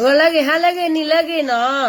ဂီၤလၢအဂ့ၤ, ဟါလၢအဂ့ၤ, နံၤလၢအဂ့ၤနီၤ.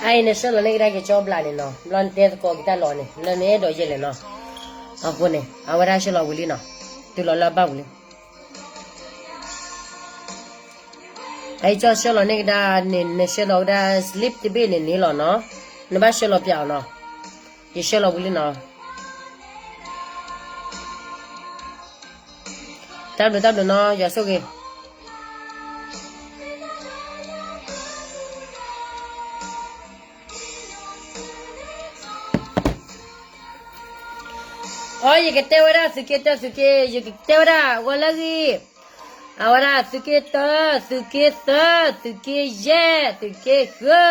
အအံၤန့ၣ် ဆှၢလီၤန့ၢ်ကဒါက့ၤကၠီဘျးန့ၣ်နီၤ, ဘျီနတဲသကိးက့ၤတၢ်လီၤန့ၣ် လၢနအဲၣ်ဒိးယဲလဲၣ်နီၤ. အဃိန့ၣ် အဝဲဒၣ်ဆှၢလီၤဝံၤလံနီၤ, တုၤလီၤလၢအဘၣ်ပူၤလံ. အအံၤကၠီဆှၢလီၤန့ၢ်ကဒါန့ၣ် နဆှၢလီၤဝဲဒၣ် slip တဘ့ၣ်န့ၣ်န့ၣ်လီၤနီၤ, နဘၣ်ဆှၢလီၤပၠးအီၤနီၤ, ယဆှၢလီၤဝံၤလံနီၤ. တၢ်ဘျုးတၢ်ဘျုးနီၤ, ယွၤဆိၣ်ဂ့ၤ. အိ ယကတဲဝဲဒၣ်သုးက့တၢ သုးက့, ယကတဲဝဲဒၣ်ဂီၤလၢအဂ့ၤ, အဝဲဒၣ်သုးက့တၢ, သုးက့သၢ, သုးက့ယဲၢ်, သုးက့ဃု.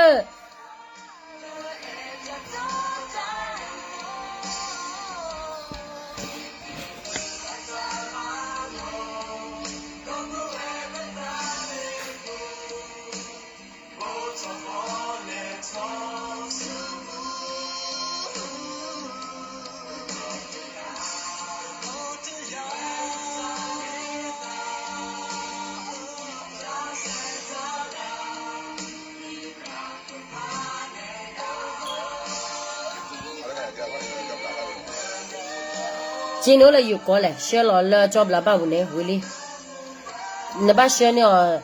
က့န့ၣ်အိၣ်လၢယိၤကီၢ်လဲၣ်, ဆှၢလီၤလၢကၠီဘျးဘၣ်ပူၤန့ၣ်ဝံၤလံ. နဘၣ်ဆှၢန့ၢ်အီၤ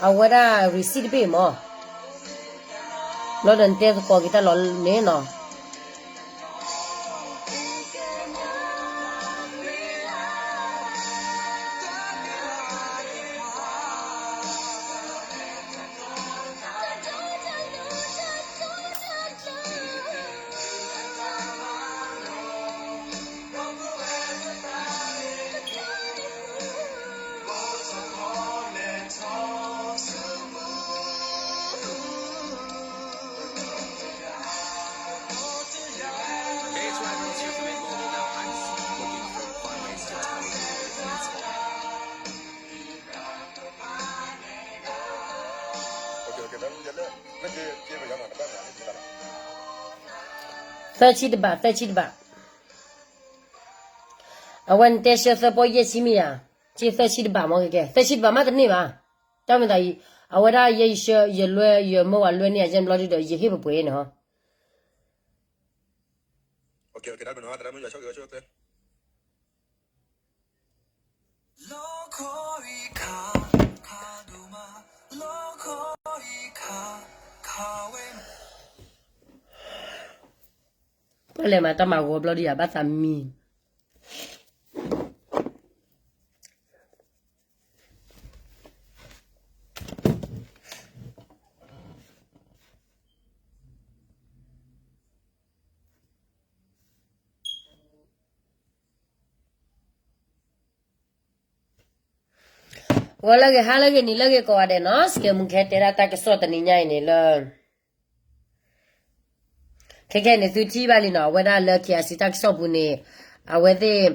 အဝဲဒၣ် receipt တဘ့ၣ်မး, ဘျီဒီးနတဲသကိးက့ၤတၢ်လီၤန့ၣ်နီၤ. သၢဆံတဘး, သၢဆံတဘး, အဝဲနတဲဆှၢသၢပီယဲၢ်ဆံမ့ၢ်ဧါ, က့သၢဆံတဘးမ့ၢ်ကဲ, သၢဆံတဘးမးတန့ၢ်ဘၣ်. တၢ်မ့ၢ်သးအံၤ, အဝဲဒၣ်ယဲယဆှၢ ယလွဲ ယမၢဝဲလွဲန့ၢ်ယဲၢ်ဘျီဒုဒီး ယဟ့ၣ်ပှဲၤပှဲၤန့ၣ်ဟီ. ပလဲၤမၤတၢ်မၤဂီၤဘျီဒုယၤ ဘၣ်သးမံ. ဂီၤလၢအဂ့ၤ ဟါလၢအဂ့ၤ နံၤလၢအဂ့ၤ ကိးဂၤဒဲးနီၤ, စကဲမူခဲတဲဒၣ်တၢ်ကစီၣ်တနံၤညါအံၤန့ၣ်လၢ ခဲခဲန့ၣ် သုထံၣ်ဘၣ်လံနီၤ, အဝဲဒၣ်လၢ K I C တၢ်ကစီၣ်ပူၤန့ၣ် အဝဲသ့ၣ်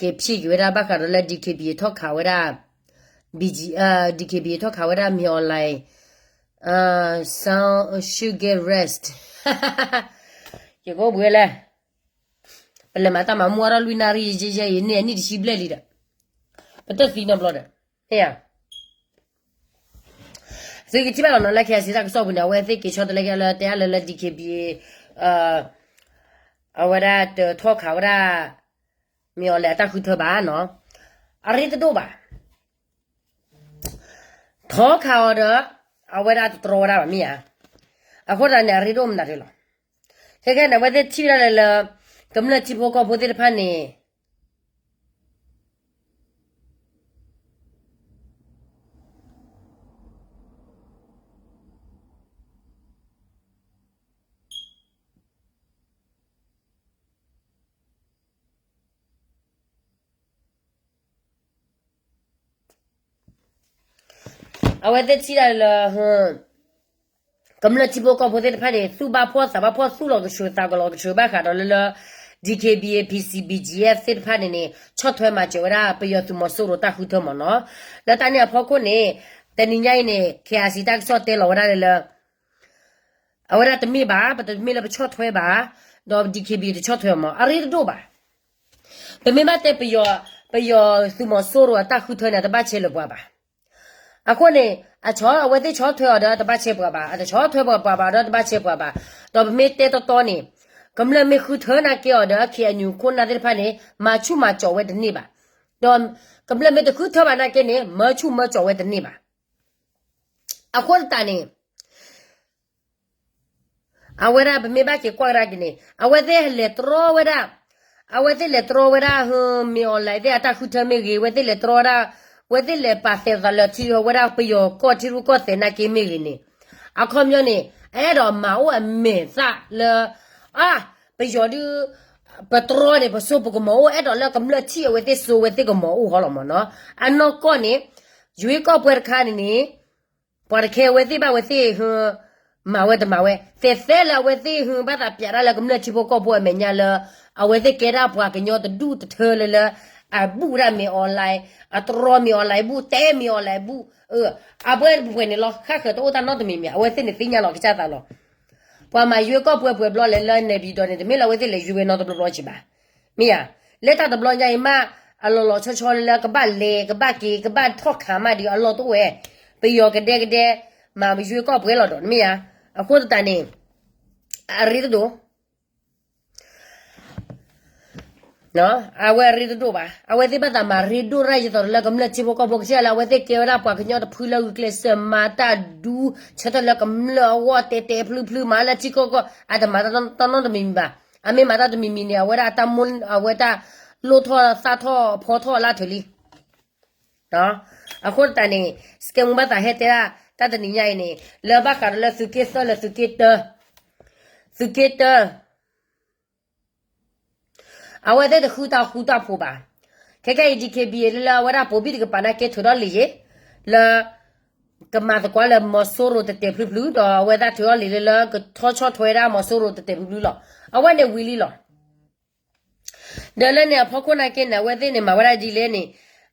က့ၤဖံးက့ၤဝဲဒၣ်ဘၣ်ဃးဒီးလၢ D K B A ထီၣ်ခးဝဲဒၣ် B G, D K B A ထီၣ်ခးဝဲဒၣ်မ့ၢ် online, some should get rest. ယကအိၣ်ဘှံးဝဲလဲၣ်, ပလဲၤမၤတၢ်မၤမူအါထီၣ်လွံၢ်နၣ်ရံၣ်ယဲယဲအံၤ န့ၢ်အနံၣ်တဆံဘျဲၣ်လံဒီး ပတသံနီတဘျီဒီး ဟ့ၣ်ယၤ သုကထံၣ်ဘၣ်လီၤနီၤ လၢ K I C တၢ်ကစီၣ်ပူၤန့ၣ် အဝဲသ့ၣ်က့ၤဆီတလဲက့ၤလၢတဲအါလၢလၢ D K B A အဝဲဒၣ်တထီၣ်ခးဝဲဒၣ် မ့ၢ် online အတၢ်ဃုထၢဘၣ်နီၤ, အရ့တဒိၣ်ဘၣ်. ထီၣ်ခးအီၤဒီး အဝဲဒၣ်တတြီဝဲဒၣ်ဘၣ်မ့ၢ်ဧါ. အဃိသတးန့ၣ် အရ့ဒိၣ်မနုၤတလီၤ. ခဲခဲန့ၣ် အဝဲသ့ၣ်ထံၣ်ဝဲဒၣ်လၢလၢ ကမျၢၢ်ထံဖိကီၢ်ဖိသ့ၣ်တဖၣ်န့ၣ် အဝဲသ့ၣ်ထံၣ်ဒၣ်လၢ ကမျၢၢ်ထံဖိကီၢ်ဖိသ့ၣ်တဖၣ်န့ၣ် သူၣ်ဘၣ်ဖှီၣ်သးဘၣ်ဖှီၣ် သူၣ်လီၤကဆူးသးကလီၤကဆူးဘၣ်ဃးဒီးလၢလၢ D K B A, P C, B G F သ့ၣ်တဖၣ်န့ၣ်န့ၣ် ဆီၣ်ထွဲမၤစၢၤဝဲဒၣ်ပယီၤသုးမီၤစိရိၤတၢ်ဃုထၢမ့ၢ်နီၤ. လၢတၢ်န့ၣ်အဖီခိၣ်န့ၣ် တနံၤညါအံၤန့ၣ် K I C တၢ်ကစီၣ်တဲလီၤဝဲဒၣ်လၢလၢ အဝဲဒၣ်တမ့ၢ်ဘၣ်, ပတမ့ၢ်လၢပဆီၣ်ထွဲဘၣ်, ဒီး D K B A တဆီၣ်ထွဲမ့ၢ် အရ့တဒိၣ်ဘၣ်. ပမ့ၢ်ဘၣ်တဲပယီၤ, ပယီၤသုးမီၤစိရိၤအတၢ်ဃုထၢန့ၣ် အတဘၣ်ဆဲးလၢပှၤဘၣ်. အဃိန့ၣ် အဆီၣ် အဝဲသ့ၣ်ဆီၣ်ထွဲအီၤဒီးတဘၣ်ဆဲးပှၤဘၣ်, အတဆီၣ်ထွဲပှၤဘၣ်ဒီးတဘၣ်ဆဲးပှၤဘၣ်. ဒီးပမ့ၢ်တဲတီတီန့ၣ် ကမျၢၢ်မ့ၢ်ဃုထၢနာ်က့အီၤဒီး K N U ခိၣ်နၢ်သ့ၣ်တဖၣ်န့ၣ် မၤဆူၣ်မၤကၠီးဝဲတန့ၢ်ဘၣ်. ဒီးကမျၢၢ်မ့ၢ်တဃုထၢဘၣ်နာ်က့န့ၣ် မၤဆူၣ်မၤကၠီးဝဲတန့ၢ်ဘၣ်. အဃိသတးန့ၣ် အဝဲဒၣ်ပမ့ၢ်ဘၣ်က့ၤကွၢ်ကဒါက့ၤန့ၣ် အဝဲသ့ၣ်လဲၤတြီဝဲဒၣ်, အဝဲသ့ၣ်လဲၤတြီဝဲဒၣ် မ့ၢ် online သ့ၣ်အတၢ်ဃုထၢမ့ၢ်ဂ့ၤ, အဝဲသ့ၣ်လဲၤတြီဝဲဒၣ်, အဝဲသ့ၣ်လဲၤပာ်သဲးသးလၢထံဝဲဒၣ်ပယီၤကီၢ်ထံရူၢ်ကီၢ်သဲးနာ်က့မ့ၢ်ဂ့ၤန့ၣ်, အခီပညီန့ၣ် အအဲၣ်ဒိးမၤအိၣ်အမဲာ်သၣ်လၢ အါ, ပယီၤဒုး ပတြီန့ၣ် ပစိပကမီၤအိၣ်, အဲၣ်ဒိးလၢကမျၢၢ်ထံၣ်အဝဲသ့ၣ်စိဝဲသ့ၣ်ကမီၤအိၣ်ဟီလီၤမ့ၢ်နီၤ. အနီၢ်ကီၢ်န့ၣ် ယွ့ကီၢ်ပှဲၤတခါန့ၣ်န့ၣ် ပှၤတခဲအဝဲသ့ၣ်ဘၣ်အဝဲသ့ၣ် မၤဝဲတမၤဝဲ, သဲးသဲလၢအဝဲသ့ၣ် ဘၣ်သးပျးတၢ်လၢကမျၢၢ်ထံဖိကီၢ်ဖိအမဲာ်ညါလၢ အဝဲသ့ၣ်ကဲဒၣ်ပှၤကညီတဒူၣ်တထၢလၢလၢ အဘူၣ်ဒၣ်မ့ၢ် online, အတြီမ့ၢ် online ဘူၣ်, တဲမ့ၢ် online ဘူၣ်, အဝဲပှဲၤန့ၣ်လီၤ. ဃၣ်ဃၢၤတအိၣ်တၢ်နီတမံၤမံၤ, အဝဲသ့ၣ်န့ၣ်သ့ၣ်ညါလီၤကစၢ်သးလီၤ. ပှၤမၤယွ့ကီၢ်ပှဲၤပှဲၤဘျီလဲၤလၢ နေပြည်တော် န့ၣ် တမ့ၢ်လၢအဝဲသ့ၣ်လဲၤယွ့ဝဲနီတဘျီဘျီက့ၤဘၣ်. မ့ၢ်ဧါ, လၢတၢ်တဘျီညါအံၤမး အလီၤလီၤဆီဆီလၢလၢကဘၣ်လဲၤ ကဘၣ်က့ၤ ကဘၣ်ထီၣ်ခးမးဒီး အလီၢ်တအိၣ်ဝဲ, ပယီၤကဒဲကဒဲ မၤယွ့ကီၢ်ပှဲၤလီၤဒီး မ့ၢ်ဧါ. အဃိသတးန့ၣ် အရ့တဒိၣ် အဝဲအရ့တဒိၣ်ဘၣ်. အဝဲသ့ၣ်ဘၣ်သးမၤရ့ဒိၣ်ရၣ်ယသိးလၢကမျၢၢ်ထံဖိကီၢ်ဖိကစၢ်လၢ အဝဲသ့ၣ်ကဲဝဲဒၣ်ပှၤကညီတဖုလၢဂုာ်ကျဲးစၢးမၤတၢ်ဒူ ဆၢထၢၣ်လၢကမျၢၢ်အဂီၢ်တဲတဲဖျုဖျု မၤလၢထံကီၢ်ကီၢ် အတမၤတၢ်နီတမံၤမံၤဘၣ်. အမ့ၢ်မၤတၢ်တမံၤမံၤန့ၣ် အဝဲဒၣ်အတၢ်မိၣ် အဝဲတၢ်လိၣ်ထီၣ်သၣ်ထီၣ်ဖီထီၣ်လၢထၢၣ်လံ အဃိသတးန့ၣ် စကဲမူဘၣ်သးဟဲတဲဒၣ် တၢ်တနံၤညါအံၤန့ၣ် လၢဘၣ်ဃးဒီးလၢသုးက့သၢလၢသုးက့တၢ သုးက့တၢ အဝဲသ့ၣ်တဃုတၢ်ဃူတၢ်ဖိးဘၣ်. ခဲခဲအံၤ D K B A လၢလၢအဝဲဒၣ်ပိာ်ဘံၣ်တကပၤနာ်က့ထုးထီၣ်လံာ်ယ့ လၢ ကမၤသကိးလၢမီၤစိရိၤတတဲာ်ဖျုဖျု ဒီးအဝဲဒၣ်ထုးထီၣ်လံာ်လၢလၢကထီၣ်ဆီၣ်ထွဲဒၣ်မီၤစိရိၤတတဲာ်ဖျုဖျုလီၤ. အဝဲန့ၣ်ဝံၤလံလီၤ. ဒီးလၢန့ၣ်အဖီခိၣ်နာ်က့န့ၣ် အဝဲသ့ၣ်န့ၣ်မၤဝဲဒၣ်ဒ်လဲၣ်န့ၣ်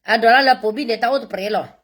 အဒိးတၢ်လၢပိာ်ဘံၣ်န့ၣ်တၢ်အိၣ်တပြဲးလီၤ.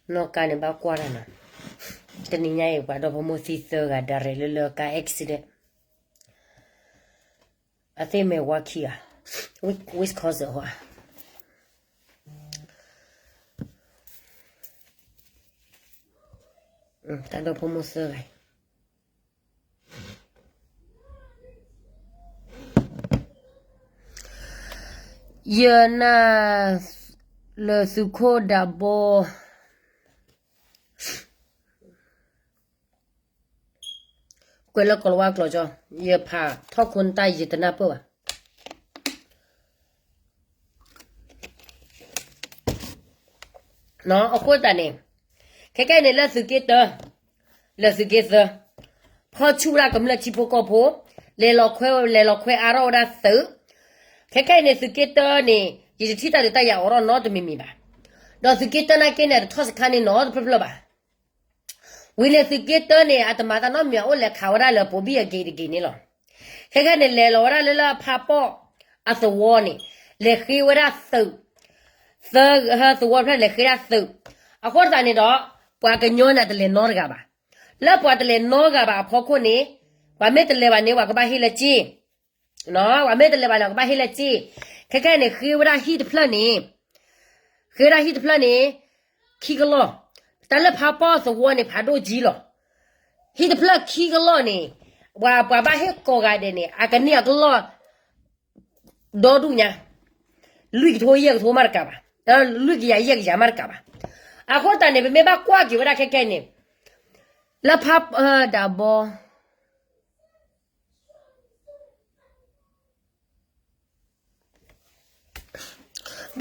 နီၢ်ကါန့ၣ်ဘၣ်ကွၢ်တၢ်နီၤ, တနံၤညါအံၤပှၤဒီဖိမိၢ်သံသၢဂၤ ဒါရဲၣ်လၢလၢကါ accident. အသ့ၣ်မ့ၢ်ဝါခံဂၤ, Wisconsin ဟီဧါ. တၢ်ဒီဖိမိၢ်သၢဂၤ ယနၢ် လၢသုးခိၣ်ဒးဘီ ကွဲးလၢကီၢ်လၤဝါကျိာ်ကၠီ, ယဖးထီၣ်ခိၣ်နတၢ်ယတနၢ်ပၢၢ်ဘၣ်. အဃိသတးန့ၣ် ခဲကဲန့ၣ် လၢသုးက့တၢ လၢသုးက့သၢ ဖီၣ်ဆူၣ်ဝဲဒၣ်ကမျၢၢ်ထံဖိကီၢ်ဖိ, လဲၤလီၤခွဲ လဲၤလီၤခွဲအါထီၣ်ဝဲဒၣ်သုး, ခဲကဲန့ၣ် သုးက့တၢန့ၣ် ယတထံၣ်တၢ်ဒုးတၢ်ယၤအိးထီၣ်နီတမံၤမံၤဘၣ်. ဒီးသုးက့တၢနာ်က့န့ၣ် အတထီၣ်စခါန့ၣ်နီတဖျၢၣ်ဖျၢၣ်ဘၣ်. ဝံၤန့ၣ်သုးက့တၢန့ၣ် အတမၤတၢ်နီတမံၤ အအိၣ်လဲၤခးဝဲဒၣ်လၢပိာ်ဘံၣ်အဂ့ၤတဂ့ၤန့ၣ်လီၤ. ခဲကဲန့ၣ် လဲၤလီၤဝဲဒၣ်လၢလၢဖးပီၣ်အသဝီန့ၣ် လဲၤဃ့ဝဲဒၣ်သုး, သၢ သဝီတဖျၢၣ်န့ၣ် လဲၤဃ့ဒၣ်သုး, အဃိသတးန့ၣ်ဒီး ပှၤကညီန့ၣ်တလဲၤနီတဂၤဘၣ်. လၢပှၤတလဲၤနီဂၤဘၣ်အဖီခိၣ်န့ၣ် ပှၤမ့ၢ်တလဲၤဘၣ်န့ၣ် ပှၤကဘၣ်ဟ့ၣ်လၢစ့ ပှၤမ့ၢ်တလဲၤဘၣ်န့ၣ် ပှၤကဘၣ်ဟ့ၣ်လၢစ့. ခဲကဲန့ၣ် ဃ့ဝဲဒၣ်ဟံၣ်တဖျၢၣ်န့ၣ် ဃ့ဝဲဒၣ်ဟံၣ်တဖျၢၣ်န့ၣ် ခံကလီၢ်, တၢ်လၢဖးပီၣ်သဝီန့ၣ် ဖးဒိၣ်ကံလီၤ. ဟံၣ်တဖျၢၣ်ခံကလီၢ်န့ၣ် ပှၤဘၣ်ဟ့ၣ်ကိးဂၤဒဲးန့ၣ် အကန့ၢ်အကလီၢ် ဒီဒူၣ်ညါ, လွံၢ်ကထိယဲၢ်ကထိမးတကးဘၣ်, လွံၢ်ကယၤယဲၢ်ကယၤမးတကးဘၣ်. အဃိသတးန့ၣ် ပမ့ၢ်ဘၣ်ကွၢ်က့ၤဝဲဒၣ်ခဲကဲန့ၣ် လၢဖး ဒးဘီ ဘိးဒးဘ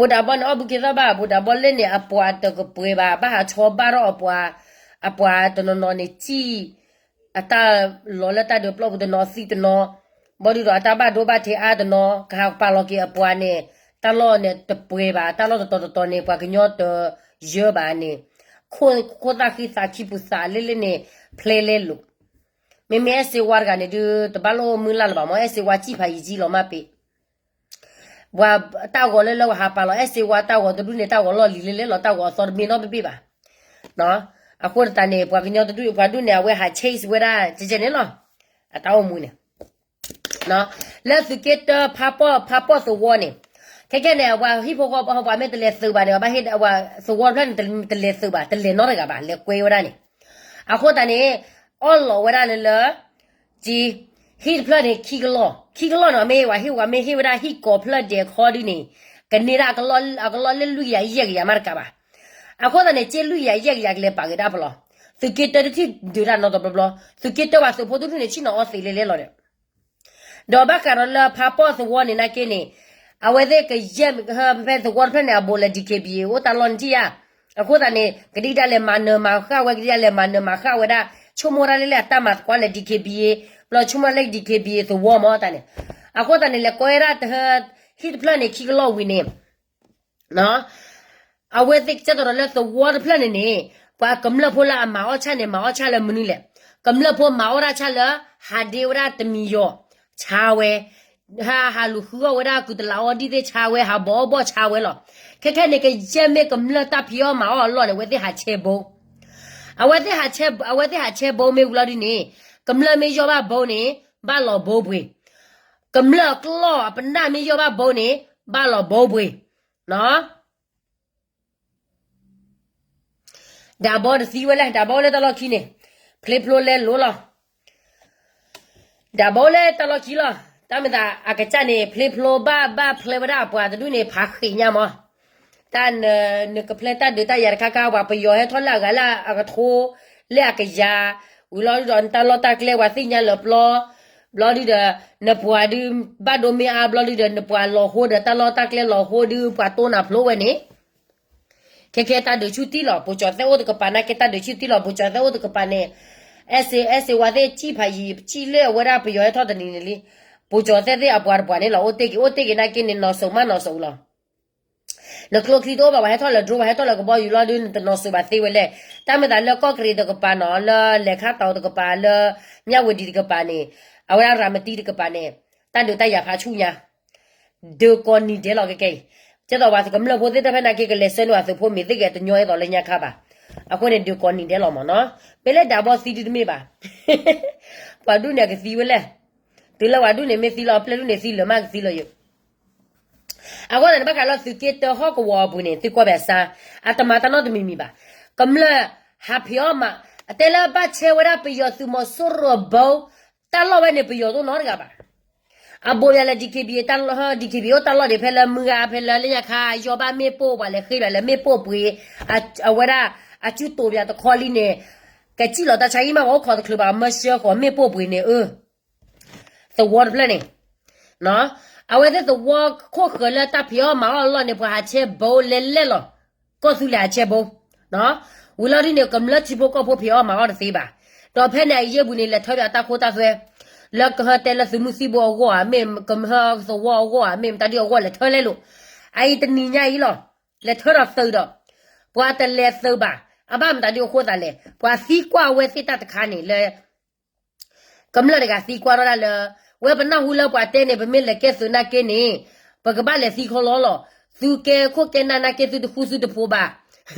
ီန့ၣ် အီၣ်ဘုခ့သီဘၣ်, ဘိးဒးဘီလဲၣ်န့ၣ် အပှၤတကပှဲၤဘၣ်, ဘၣ်ဟးဆီဘၣ်ထီၣ်အပှၤ, အပှၤတနီၤနီၤန့ၣ် စံၣ်အတၢ်လီၤလၢတၢ်ဒုးပျီပူၤတနီၤသံတနီၤ, ဘီဒုဒီးအတၢ်ဘၣ်ဒိဘၣ်ထံးအါတနီၤ, ကဟးပာ်လီၤက့ၤအပှၤန့ၣ်, တၢ်လီၢ်န့ၣ်တပှဲၤဘၣ်, တၢ်လီၢ်တတီၤတတီၤန့ၣ် ပှၤကညီတယၢဘၣ်န့ၣ်, ခိၣ်သၣ်ဃံသးခံပူၤသးလၢလၢန့ၣ် ဖျဲလဲလိာ်. မ့မ့ၢ်အဲၣ်စ့ဝါတဂၤန့ၣ်ဒုး တဘၣ်လိၣ်မုၢ်လၢ်လၢၤဘၣ်မး, အဲၣ်စ့ဝါစံၣ်ဖးယံာ်ကံလီၤမးပ့ၤ ပှၤတၢ်ဂီၤလၢလၢပှၤဟးပာ်လီၤ အဲၣ်စ့ဝါတၢ်ဂီၤတဒူၣ်န့ၣ် တၢ်ဂီၤလီၢ်လံၤလဲၤလဲၤလီၤ တၢ်ဂီၤအသီတမ့ၢ်နီတဘ့ၣ်ဘၣ်. အဃိသတးန့ၣ် ပှၤကညီတဒူၣ်ပှၤဒူၣ်န့ၣ် အဝဲဟး chase ဝဲဒၣ်ကဲကဲန့ၣ်လီၤ. အတၢ်အိၣ်မူန့ၣ် လၢသုးက့တၢ ဖးပီၣ် ဖးပီၣ်သဝီန့ၣ်, ခဲကဲန့ၣ် ပှၤဟံၣ်ဖိဃီဖိပှၤမ့ၢ်တလဲၤသုးဘၣ်န့ၣ် ဘၣ်ဟ့ၣ်ဝဲသဝီတဖျၢၣ်န့ၣ် တလဲၤသုးဘၣ် တလဲၤနီတဂၤဘၣ် လဲၤကွဲဝဲဒၣ်န့ၣ်. အဃိသတးန့ၣ် အီၣ်လီၤဝဲဒၣ်လၢလၢ က့ ဟံၣ်တဖျၢၣ်န့ၣ် ခံကလီၢ်, ခံကလီၢ်န့ၣ် မ့ၢ်ဝဲဟ့ၣ်ဝဲမ့ၢ်ဟ့ၣ်ဝဲဒၣ်ဟံၣ်ကိးဖျၢၣ်ဒဲးခီဒုန့ၣ် ကန့ၢ်ဒၣ်အကလီၢ်လၢလွံၢ်ကယၤယဲၢ်ကယၤမးတကးဘၣ်. အဃိသတးန့ၣ် က့လွံၢ်ကယၤယဲၢ်ကယၤကလဲၤပာ်က့ၤတၢ်ဖဲလီၤ. သုးက့တၢတထံၣ်ဒုးတၢ်နီတဘျီဘျီ, သုးက့တၢပှၤသုးဖိတဒူၣ်န့ၣ် ဆ့ၣ်နီၤအီသံးလဲၤလဲၤလီၤဒီး ဒီးဘၣ်ဃးဒီးလၢဖးပီၣ်သဝီန့ၣ်နာ်က့န့ၣ်, အဝဲသ့ၣ်ကယဲၢ် ဖဲသဝီတဖျၢၣ်န့ၣ် အဘူးလၢ DKBA အိၣ်တၢ်လီၢ်န့ၣ်ထံၣ်ဧါ. အဃိသတးန့ၣ် ကဒံကဒါလဲၤမၤနၢၤမၤဃၣ်ဝဲ ကဒံကဒါလဲၤမၤနၢၤမၤဃၣ်ဝဲဒၣ် ဆိကမိၣ်ဒၣ်လၢလၢအတၢ်မၤသကိးလၢ DKBA ဘျီဆိကမိၣ်လၢ DKBA သဝီမ့ၢ်တၢ်န့ၣ်. အဃိသတးန့ၣ် လဲၤကွဲဒၣ်တဟၢ ဟံၣ်တဖျၢၣ်န့ၣ် ခံကလီၢ်ဝံၤန့ၣ် အဝဲသ့ၣ်ကစၢ်တရီလၢသဝီတဖျၢၣ်န့ၣ်န့ၣ်, ပှၤကမျၢၢ်ဖိလၢအမၤအီၣ်ဆၣ်န့ၣ် မၤအီၣ်ဆၣ်လၢမနုၤလဲၣ်. ကမျၢၢ်ဖိမၤအီၣ်ဒၣ်ဆၣ်လၢ ဟးဒ့ဝဲဒၣ်တမံၤယီၤ ဆါဝဲ, ဟး ဟးလူၤဃုအီၣ်ဝဲဒၣ်ကုၢ်တလးအီဒံၣ်သ့ၣ်ဆါဝဲ ဟးဘီအီၣ်ဘီၣ်ဆါဝဲလီၤ. ခဲခဲန့ၣ် ကယဲၢ်မ့ၢ်ကမျၢၢ်တၢ်ဖံးအီၣ်မၤအီၣ်အလီၢ်န့ၣ် အဝဲသ့ၣ်ဟးဆဲဘိ အဝဲသ့ၣ်ဟးဆဲ အဝဲသ့ၣ်ဟးဆဲဘိမ့ၢ်ဝံၤလီၤဒုန့ၣ်, ကမျၢၢ်မ့ၢ်ယီၢ်ဘၣ်ဘိန့ၣ် ဘၣ်လီၤဘိပှ့ၤ, ကမျၢၢ်အကျီၢ်အပနၢ်မ့ၢ်ယီၢ်ဘၣ်ဘိန့ၣ် ဘၣ်လီၤဘိပှ့ၤ. ဒးဘီတသံဝဲလဲၣ်, ဒးဘီအိၣ်လၢတၢ်လီၢ်ခံန့ၣ်, ဖျ့ဖျိလဲလိၤလီၤ. ဒးဘီအိၣ်လၢတၢ်လီၢ်ခံလီၤ. တၢ်မ့ၢ်သးအကစၢ်န့ၣ် ဖျ့ဖျိဘၣ် ဘၣ်ဖျဲးဝဲဒၣ်အပှၤတဒူၣ်န့ၣ် ဖးဃံးညါမး. တၢ်န နကဖျဲးတၢ်ဒုးတၢ်ယၤတခါခါ ပှၤပယီၤဟဲထီၣ်လၢအဂၤလၢအကထိ လၢအကယၤ, ဝံၤလီၤဒုဒီး နတၢ်လီၢ်တၢ်ကျဲပှၤသ့ၣ်ညါလၢပျီ, ဘျီဒုဒီး နပှၤဒု ဘၣ်ဒိမ့ၢ်အါဘျီဒုဒီး နပှၤလီၤဟိဒီး တၢ်လီၢ်တၢ်ကျဲလီၤဟိဒု ပှၤတိၢ်နၤဖျိဝဲန့ၣ် ခဲခဲတၢ်ဒုးဆူၣ်တံၢ်လီၤ. ပိကၠီၤသဲအိၣ်တကပၤနာ်က့ တၢ်ဒုးဆူၣ်တံၢ်လီၤ. ပိကၠီၤသဲအိၣ်တကပၤန့ၣ် အဲၣ်စ့ အဲၣ်စ့ဝါသ့ၣ်စံၣ်ဖးယံၤ စံၣ်လၢအဝဲဒၣ်ပယီၤဟဲထီၣ်တနံၤန့ၣ်လံ. ပိကၠီၤသဲသ့ၣ်အပှၤတပှၤန့ၣ်လီၤ အိၣ်တ့ၢ်က့ၤ အိၣ်တ့ၢ်က့ၤနာ်က့န့ၣ် နီၢ်စိၤမးနီၢ်စိၤလီၤ. နကျိချံတအိၣ်ဘၣ် ပှၤဟဲထီၣ်လၢ drone ပှၤဟဲထီၣ်လၢကဘီယူၤလီၤဒု နတနီၢ်စိၤဘၣ်သ့ဝဲလဲၣ်. တၢ်မ့ၢ်သးလၢကီၢ်ကရံၣ်တကပၤနီၤ လၢလဲၤခါတီၤတကပၤ လၢမၠၣ်ဝတံၤတကပၤန့ၣ် အဝဲဒၣ်ရၤမတံတကပၤန့ၣ် တၢ်ဒုးတၢ်ယၤဖးဆူၣ်ညါ ဒုးကိးနံၤဒဲးလီၤကဲကဲအံၤ. ကဲသိးပှၤကမျၢၢ်ဖိသ့ၣ်တဖၣ်နာ်က့ ကလဲၤဆှၢန့ၢ်ပှၤသုးဖိမ့ၢ်သ့ၣ်ကဲ တညီအဲၣ်သိးလၢညါခါဘၣ်. အဃိန့ၣ် ဒုးကိးနံၤဒဲးလီၤမးနီၤ. မ့ၢ်လၢဒးဘီသံဒုတမ့ၢ်ဘၣ်. ပှၤဒူၣ်န့ၣ်အကသံဝဲလဲၣ်. တုၤလၢပှၤဒူၣ်န့ၣ်မ့ၢ်သံလီၤ အပျဲၢ်ဒူၣ်န့ၣ်သံလၢာ်မးကသံလီၤယိာ် အဃိသတးန့ၣ် ဘၣ်ဃးလၢသုးက့တၢဟီၣ်ကဝီၤအပူၤန့ၣ် သုကွၢ်ဘၣ်ဆါ အတမၤတၢ်နီတမံၤမံၤဘၣ်. ကမျၢၢ်ဟးဖံးအီၣ်မး အတဲလၢဘၣ်ဆဲဝဲဒၣ်ပယီၤသုးမီၤစိရိၤဘိ တၢ်လီၢ်ဝဲန့ၣ် ပယီၤတအိၣ်နီတဂၤဘၣ်. အဘိယၤလၢ DKBA တၢ်လီၢ် DKBA အိၣ်တၢ်လီၢ်ဒံး ဖဲလၢမုၢ်ဂၤ ဖဲလၢလၢညါခါ ယီၤဘၣ်မ့ၣ်ပိၢ် ပှၤလဲၤဃ့ဘၣ်လၢမ့ၣ်ပိၢ်ပှ့ၤ အဝဲဒၣ် အစုတိၤပၠးတခီလံန့ၣ် ကစံၣ်လီၤတၢ်ဆါဟံၣ်မး ပှၤအိၣ်ခိးတချုးဘၣ် မၢဆှၢဃီၤမ့ၣ်ပိၢ်ပှ့ၤန့ၣ် အၢ သဝီတဖျၢၣ်န့ၣ် အဝဲသ့ၣ်သဝီခိၣ်ဃၢၤလၢတၢ်ဖံးအီၣ်မၤအီၣ်အလီၢ်န့ၣ် ပှၤဟးဆဲဘိလဲၤလဲၣ်လီၤ. ကီၢ်သူလ့ၤဟးဆဲဘိ ဝံၤလီၤဒ်န့ၣ် ကမျၢၢ်ထံဖိကီၢ်ဖိဖံးအီၣ်မၤအီၣ်တသ့ဘၣ်. ဒီးဖဲန့ၣ်အယဲၢ်ပူၤန့ၣ် လဲၤထၢပၠးတၢ်ခိတၢ်သွဲ လၢကဟၢတဲလၢသုးမုၢ်သံၣ်ဘိအဂီၢ်ဧါ မ့ၢ်ကမၢၢ်သဝီအဂီၢ်ဧါ မ့ၢ်မတၤဒ်အဂီၢ်လဲၤထၢလဲၣ်လိၤ. အအံၤတနံၤညါအံၤလီၤ လဲၤထၢဒီးသုးဒီး ပှၤတလဲၤသုးဘၣ်. အဘၣ်မတၤဒ်အဃိသးလဲၣ် ပှၤသံကွၢ်ဝဲသ့ၣ်တၢ်တခါန့ၣ်လၢ ကမျၢၢ်တဂၤသံကွၢ်ထီၣ်ဒၣ်လၢ ဝဲပနၢ်ဟူလၢပှၤတဲန့ၣ် ပမ့ၢ်လဲၤကဲသုးနာ်က့န့ၣ် ပကဘၣ်လဲၤသံခီလီလီၤ. သုကဲခိၣ်ကဲနၢ်နာ်က့ သုတဃူသုတဖိးဘၣ်.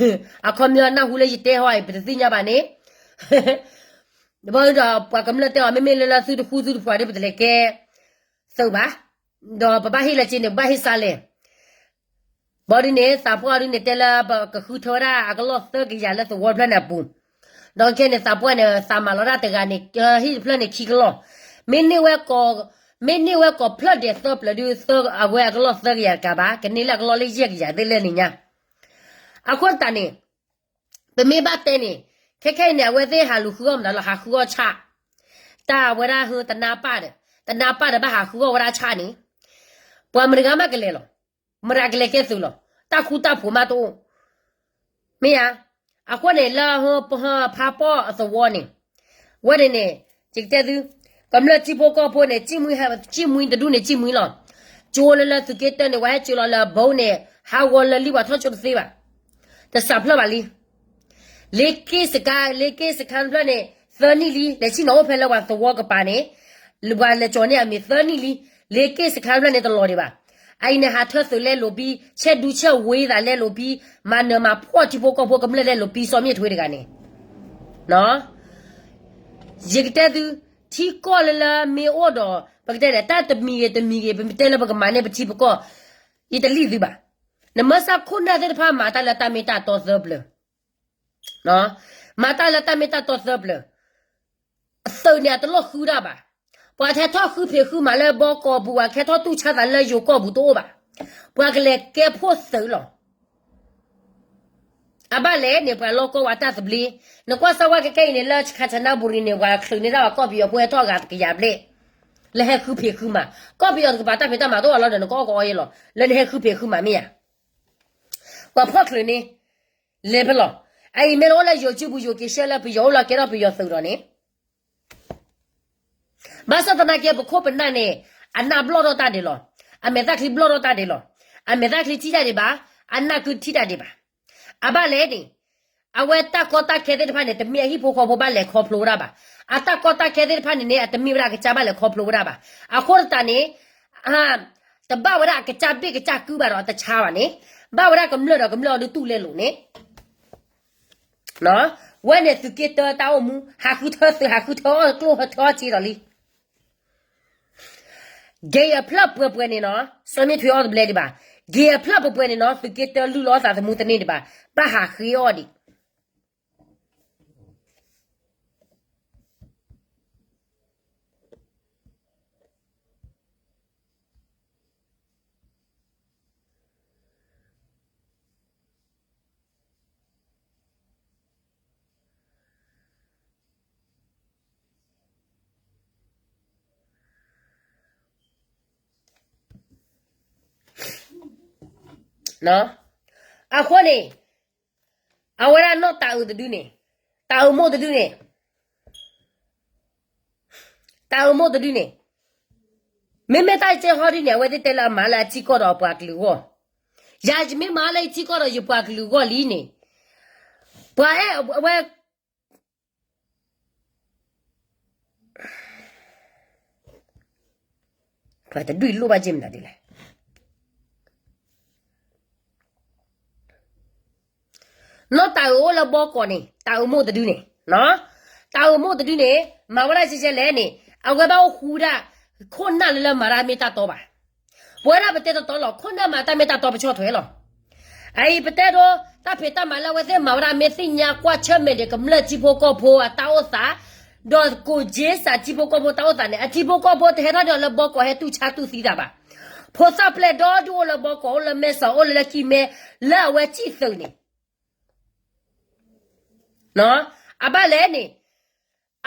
အခီပညီနၢ်ဟူလၢယတဲဟီအံၤ ပတသ့ၣ်ညါဘၣ်န့ၣ် ဘၣ်ဒီးပှၤကမျၢၢ်တဲအီၤ မ့မ့ၢ်လၢလၢသုတဃူသုတဖိးဒီး ပတလဲၤကဲသုးဘၣ်. ဒီးပဘၣ်ဟ့ၣ်လၢက့န့ၣ် ပဘၣ်ဟ့ၣ်စၢ်လဲၣ် ဘၣ်ဒ်န့ၣ် သးပှၢ်ဒ်န့ၣ် တဲလၢပကဃုထၢဝဲဒၣ်အကလီၢ်သၢကယၤလၢသဝီတဖျၢၣ်န့ၣ်အပူၤ, ဒီးခဲန့ၣ် သးပှၢ်န့ၣ် သးမၤလီၤတၢ်တဂၤန့ၣ် ဟံၣ်တဖျၢၣ်န့ၣ်ခံကလီၢ်, မ့ၢ်န့ၢ်ဝဲ မ့ၢ်န့ၢ်ဝဲကိးဖျၢၣ်ဒဲးသၢပျၢၤဒုး အဝဲအကလီၢ်သၢကယၤတကးဘၣ်, ကန့ၢ်လၢအကလီၢ်လၢယဲၢ်ကယၤသ့လၢန့ၣ်ညါ, အဃိသတးန့ၣ် ပမ့ၢ်ဘၣ်တဲန့ၣ် ခဲခဲအံၤန့ၣ် အဝဲသ့ၣ်ဟးလူၤဃုအီၣ်မတၤလီၤ ဟးဃုအီၣ်ဆၣ်, တၢ်ဝဲဒၣ်ဟၢတနါပၢ်ဒီး တနါပၢ်ဒီးဘၣ်ဟးဃုအီၣ်ဝဲဒၣ်ဆၣ်န့ၣ်, ပှၤမတၤတဂၤမးကလဲၤလီၤ, မတၤကလဲၤကဲသုးလီၤ, တၢ်ဃူတၢ်ဖိးမးတအိၣ်, မ့ၢ်ဧါ, အဃိန့ၣ်လၢ ဖးပီၣ်အသဝီန့ၣ်, ဝဲန့ၣ်န့ၣ် ယကတဲသု, ကမျၢၢ်ထံဖိကီၢ်ဖိန့ၣ် ကံၣ်မှံတဒူၣ်န့ၣ်ကံၣ်မှံလီၤ, ကၠိလၢလၢသုးက့တၢန့ၣ် ပှၤဟဲကၠိလီၤလၢအဘိန့ၣ် ဟးဂီၤလၢာ်လံ ပှၤထီၣ်ကၠိတသ့ဘၣ်, တစးဖျၢၣ်ဘၣ်လံ လ့က့စခါ လ့က့စခါတဖျၢၣ်န့ၣ် သၢနံၣ်လံ လဲၤဆ့ၣ်နီၤအိၣ်ဖဲလၢပှၤသဝီကပၤန့ၣ်, ပှၤလဲၤကၠိန့ၢ်အမံၤသၢနံၣ်လံ, လ့က့စခါတဖျၢၣ်န့ၣ်တလီၤဒံးဘၣ်, အအံၤန့ၣ်ဟးထၢသုးလဲလိာ်ပံ, ဆဲးဒူဆဲးဝ့သးလဲလိာ်ပံ, မၤနၢၤမၤဖှီၣ်ထံဖိကီၢ်ဖိကမျၢၢ်လဲလိာ်ပံ စီၤမ့ၣ်ထွ့တဂၤန့ၣ် ယကတဲသု, ထံကီၢ်လၢလၢမ့ၢ်အိၣ်ဒီး ပကတဲလဲၣ် တၢ်တမံၤဂ့ၤတမံၤဂ့ၤ ပမ့ၢ်တဲလၢပကမၤန့ၢ်ပထံပကီၢ်, ယတလံၣ်သုဘၣ်, နမ့ၢ်စၢ်ခိၣ်နၢ်သ့ၣ်တဖၣ်မၤတၢ်လၢတၢ်မ့ၢ်တၢ်တီသၢပျၢၤ, မၤတၢ်လၢတၢ်မ့ၢ်တၢ်တီသၢပျၢၤ, သုးန့ၣ်အတလိၣ်ဃုဒၣ်ဘၣ်, ပှၤထဲထီၣ်ဃုဖံးဃုမၤလၢဘီကီၢ်ပူၤ ပှၤထဲထီၣ်တူၢ်ဆါသးလၢယိၤကီၢ်ပူၤတအိၣ်ဘၣ်, ပှၤကလဲၤကဲဖိသုးလီၤ. အဘၣ်လဲၣ်န့ၣ် ပှၤလီၢ်ကီၢ်ဝဲတၢ်သဘျ့, နကွၢ်စၢ်ဝဲခဲခဲအံၤန့ၣ် လၢခၣ်စနါဘူရံန့ၣ် ပှၤချုးန့ၢ်တၢ်ဘၣ်ကီၢ်ပယီၤဖိဟဲထီၣ်အဂၤတကယၤဘျဲၣ်, လၢဟဲဃုဖံးဃုမၤ, ကီၢ်ပယီၤတကပၤတၢ်ဖံးတၢ်မၤတအိၣ်အလီၢ်ဒီး နကအီၣ်ကအီယဲလီၤ, လၢနဟဲဃုဖံးဃုမၤမ့ၢ်ဧါ, ပှၤဖီၣ်ချုးန့ၣ် လဲၤဖဲလီၤ, အအံၤမ့ၢ်လၢအိၣ်လၢယိၤစုပူၤ ယိၤက့ၤရှဲလၢပယီၤအိၣ်လီၤကဲထီၣ်ပယီၤသုးဒီးန့ၣ် ဘၣ်ဆၣ်သနာ်က့ ပခိၣ်ပနၢ်န့ၣ် အနၢ်ဘျီၣ်ထီၣ်တၢ်ဒံးလီၤ, အမဲာ်သၣ်ချံဘျီၣ်ထီၣ်တၢ်ဒံးလီၤ, အမဲာ်သၣ်ချံထံၣ်တၢ်ဒံးဘၣ်, အနၢ်ကုထံၣ်တၢ်ဒံးဘၣ်. အဘၣ်လဲၣ်န့ၣ်, အဝဲတၢ်ကီတၢ်ခဲသ့ၣ်တဖၣ်န့ၣ် တမ့ၢ်အဟံၣ်ဖိဃီဖိဘၣ်လဲၤခီဖျိဝဲဒၣ်ဘၣ်. အတၢ်ကီတၢ်ခဲသ့ၣ်တဖၣ်န့ၣ်န့ၣ် အတမ့ၢ်ဝဲဒၣ်အကစၢ်ဘၣ်လဲၤခီဖျိဝဲဒၣ်ဘၣ်. အဃိသတးန့ၣ် တဘၣ်ဝဲဒၣ်အကစၢ်ဘ့ၣ်ကစၢ်ကုဘၣ်ဒီးအတဆါဘၣ်န့ၣ်, ဘၣ်ဝဲဒၣ်ကမျၢၢ်ဒီးကမျၢၢ်အီၤဒုးတူၢ်လဲလိာ်န့ၣ် ဝဲန့ၣ်သုးက့တၢတၢ်အိၣ်မူ ဟးဃုထၢသုး ဟးဃုထၢအီၣ်ကျိၣ်ဟးထၢအီၣ်စ့ဒီးလံ. ဂ့ၤအဖျၢၣ်ပှဲၤပှဲၤန့ၣ်နီၤ, စီၤမ့ၣ်ထွ့အီၣ်တဘျဲဒံးဘၣ်. ဂ့ၤအဖျၢၣ်ပှဲၤပှဲၤန့ၣ်နီၤ, သုးက့တၢလုၢ်လီၤအီၣ်သးသမူတန့ၢ်ဒံးဘၣ်. ဘၣ်ဟးဃ့အီၣ်ဒံး အဃိန့ၣ် အဝဲဒၣ်နီၢ်တၤအုးတဒုန့ၣ်, တၤအုးမိၢ်တဒုန့ၣ်, တၤအုးမိၢ်တဒုန့ၣ်, မ့မ့ၢ်တၢ်ကဲဟီဒ်န့ၣ် အဝဲသ့ၣ်တဲလၢအမၤလၢအထံကီၢ်ဒီးအပှၤကလုာ်အဂီၢ်, ယၤယမ့ၢ်မၤလၢယထံကီၢ်ဒီးယပှၤကလုာ်အဂီၢ်လံန့ၣ်, ပှၤအဲၣ်ဝဲ ပှၤတဒုးလိၣ်ဘၣ်က့မနုၤဒ်လဲၣ်. နီၢ်တၤအုးအိၣ်လၢဘီကီးန့ၣ် တၤအုးမိၢ်တဒုန့ၣ်, တၤအုးမိၢ်တဒုန့ၣ် မၤဝဲဒၣ်ကဲကဲလဲၣ်န့ၣ် အဝဲဘၣ်အိၣ်ဃူဒၣ် ခိၣ်နၢ်လၢလၢမၤတၢ်မ့ၢ်တၢ်တီဘၣ်. ပဝဲဒၣ်ပတဲတတီလီၤ ခိၣ်နၢ်မၤတၢ်မ့ၢ်တၢ်တီပဆီၣ်ထွဲလီၤ. အအံၤပတဲဒိ တၢ်ဖံးတၢ်မၤလၢအဝဲသ့ၣ်မၤဝဲဒၣ် မ့ၢ်သ့ၣ်ညါကွၢ်ဆၢၣ်မဲာ်ဒီးကမျၢၢ်ထံဖိကီၢ်ဖိအတၢ်အိၣ်သး, ဒီးကိးက့စးထံဖိကီၢ်ဖိတၢ်အိၣ်သးန့ၣ် အထံဖိကီၢ်ဖိတဟဲထီၣ်ဒီးလၢဘီကီးဟဲတူၢ်ဆါတူၢ်သံတၢ်ဘၣ်. ဖိသၣ်ပျဲၢ်ဒီဒူၣ်အိၣ်လၢဘီကီး အိၣ်လၢမဲၢ်စီၤ အိၣ်လၢလၢကံၢ်မဲ လၢအဝဲစံၣ်သုးန့ၣ် အဘၣ်လဲၣ်န့ၣ်,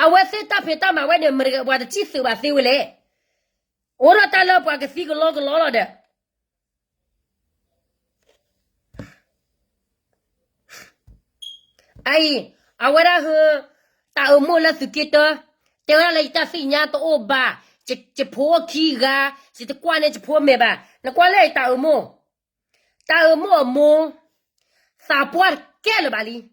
အဝဲသ့ၣ်တၢ်ဖံးတၢ်မၤဝဲန့ၣ် မတဂၤပှၤတစံၣ်သုးဘၣ်သ့ဝဲလဲၣ်. အိၣ်ဒီးတၢ်လၢပှၤကသံကလီကလီလီၤဒီး အအံၤ, အဝဲဒၣ်ဟၢ, တၢ်အၢမိၢ်လၢသုးက့တၢ, တဲဝဲဒၣ်လၢယတၢ်သ့ၣ်ညါတအိၣ်ဘၣ်, ယဖိအိၣ်ခံဂၤ, ယတကွၢ်န့ၢ်ယဖိမဲာ်ဘၣ်, နကွၢ်လၢတၢ်အၢမိၢ်, တၢ်အၢမိၢ်အမိၢ်, သးပှၢ်တကဲလၢၤဘၣ်လံ.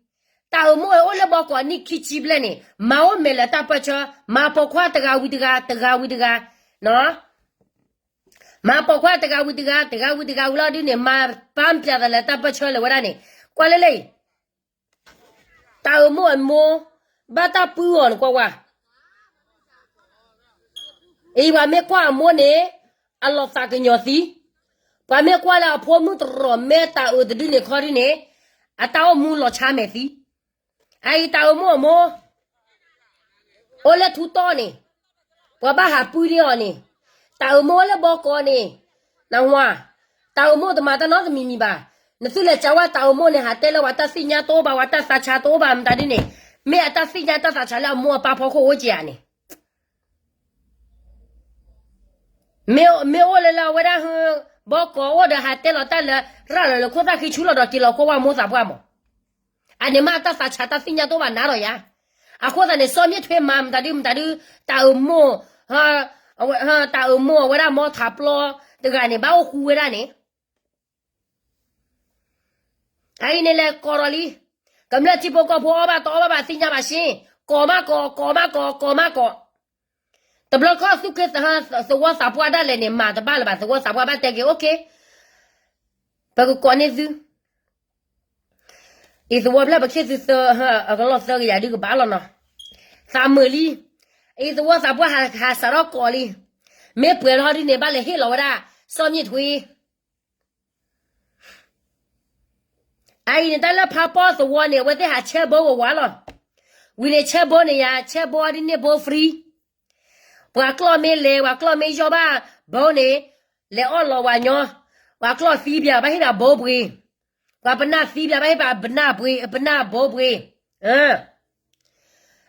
တၢ်အၢမိၢ်အိၣ်လၢဘီကီးနံၣ်ခံဆံဘျဲၣ်န့ၣ် မၤအိၣ်မဲာ်လၢတၢ်ပၢၢ်ဆၢ, မၤပိာ်ခွါတဂၤဝံၤတဂၤ, တဂၤဝံၤတဂၤ, မၤပိာ်ခွါတဂၤဝံၤတဂၤ, တဂၤဝံၤတဂၤဝံၤလီၤဒုန့ၣ် မၤပၢ်ပၠးသးလၢတၢ်ပၢၢ်ဆၢလၢၤဝဲဒၣ်န့ၣ်, ကွၢ်လၢလၢအံၤ, တၢ်အၢမိၢ်အမိၢ်, ဘၣ်တၢ်ပုၢ်အီၤန့ၣ်ကွၢ်ဝဲ, အံၤပှၤမ့ၢ်ကွၢ်အမိၢ်န့ၣ်, အလီၤသးကညီၤသံ, ပှၤမ့ၢ်ကွၢ်လၢအဖိမုၣ်တရီးမဲတၢ်အၢတဒုန့ၣ်ခီဒုန့ၣ်, အတၢ်အိၣ်မူလီၤဆါမဲာ်သံ. အအံၤတၢ်အၢမိၢ်အမိၢ် အိၣ်လၢထူတီၢ်န့ၣ်, ပှၤဘၣ်ဟးပုၢ်ဒ့အီၤန့ၣ်, တၢ်အၢမိၢ်အိၣ်လၢဘီကီးန့ၣ်, နဝၤ, တၢ်အၢမိၢ်တမၤတၢ်နီတမံၤမံၤဘၣ်. နသုလဲၤကးဝဲတၢ်အၢမိၢ်န့ၣ် ဟးတဲလၢပှၤတၢ်သ့ၣ်ညါတအိၣ်ဘၣ်, ပှၤတၢ်သးဆးတအိၣ်ဘၣ်မတၤဒ်န့ၣ်, မ့ၢ်အတၢ်သ့ၣ်ညါတၢ်သးဆးလၢအမိၢ်အပၢ်ဖီခိၣ်အိၣ်က့ၤဧါန့ၣ် မ့ၢ်အိၣ်လၢလၢအဝဲဒၣ်ဟၢ, ဘီကီးအိၣ်ဒီးဟးတဲလီၤတၢ်လၢ, ရၤလီၤလၢခိၣ်သၣ်ဃံဆူလီၤဒီးက့ၤလီၤကွၢ်ဝဲမိၢ်သးပှၢ်မး, အန့ၣ်မ့ၢ်အတၢ်သးဆးတၢ်သ့ၣ်ညါတအိၣ်ဘၣ်နၤဒီးယၤ, အဃိသတးန့ၣ် စီၤမ့ၣ်ထွ့မၤမတၤဒုမတၤဒု, တၢ်အၢမိၢ်, တၢ်အၢမိၢ်အဝဲဒၣ်မီထးပျီ, တဂၤန့ၣ် ဘၣ်အိၣ်ဃူဝဲဒၣ်န့ၣ် အအံၤန့ၣ်လဲၤကိးဒီးလံ, ကမျၢၢ်ထံဖိကီၢ်ဖိအီၣ်ဘၣ်တအီၣ်ဘၣ်ဘၣ်သ့ၣ်ညါဘၣ်ရှ့, ကိးမးကိး, ကိးမးကိး, ကိးမးကိး, တဘျီခီၣ်သူၣ်က့သဝီသးပှၢ်ဒၣ်လဲာ်န့ၣ် မၤတဘၣ်လၢၤဘၣ်, သဝီသးပှၢ်ဘၣ်တဲက့ၤ OK, ပကကိးန့ၢ်သု, အံၤသဝီဖျၢၣ်ပခ့သုသၢ, အကလီၢ်သၢကယၤဒုကဘၣ်လီၤနီၤ, သးမုာ်လံ, အံၤသဝီသးပှၢ်ဟးစးထီၣ်ကိးလံ, မ့ၢ်ပှဲၤထီၣ်ဒ်န့ၣ် ဘၣ်လဲၤဟ့ၣ်လီၤဝဲဒၣ်, စီၤမ့ၣ်ထွ့ အအံၤန့ၣ် တၢ်လၢဖးပီၣ်သဝီန့ၣ် အဝဲသ့ၣ်ဟးဆဲဘိဝဲဝးလီၤ. ဝံၤန့ၣ်ဆဲဘိန့ၣ်ယၤ ဆဲဘိဒ်န့ၣ်ဘိ free, ပှၤကျီၢ်မ့ၢ်လဲၤ ပှၤကျီၢ်မ့ၢ်ယီၢ်ဘၣ်ဘိန့ၣ်, လဲၤအီၣ်လီၤဝၤညီ, ပှၤကျီၢ်သံပၠး ဘၣ်ဟ့ၣ်ပှၤဘိပှ့ၤ, ပှၤပနၢ်သံပၠး ဘၣ်ဟ့ၣ်ပှၤပနၢ်ပှ့ၤ, ပနၢ်ဘိပှ့ၤ,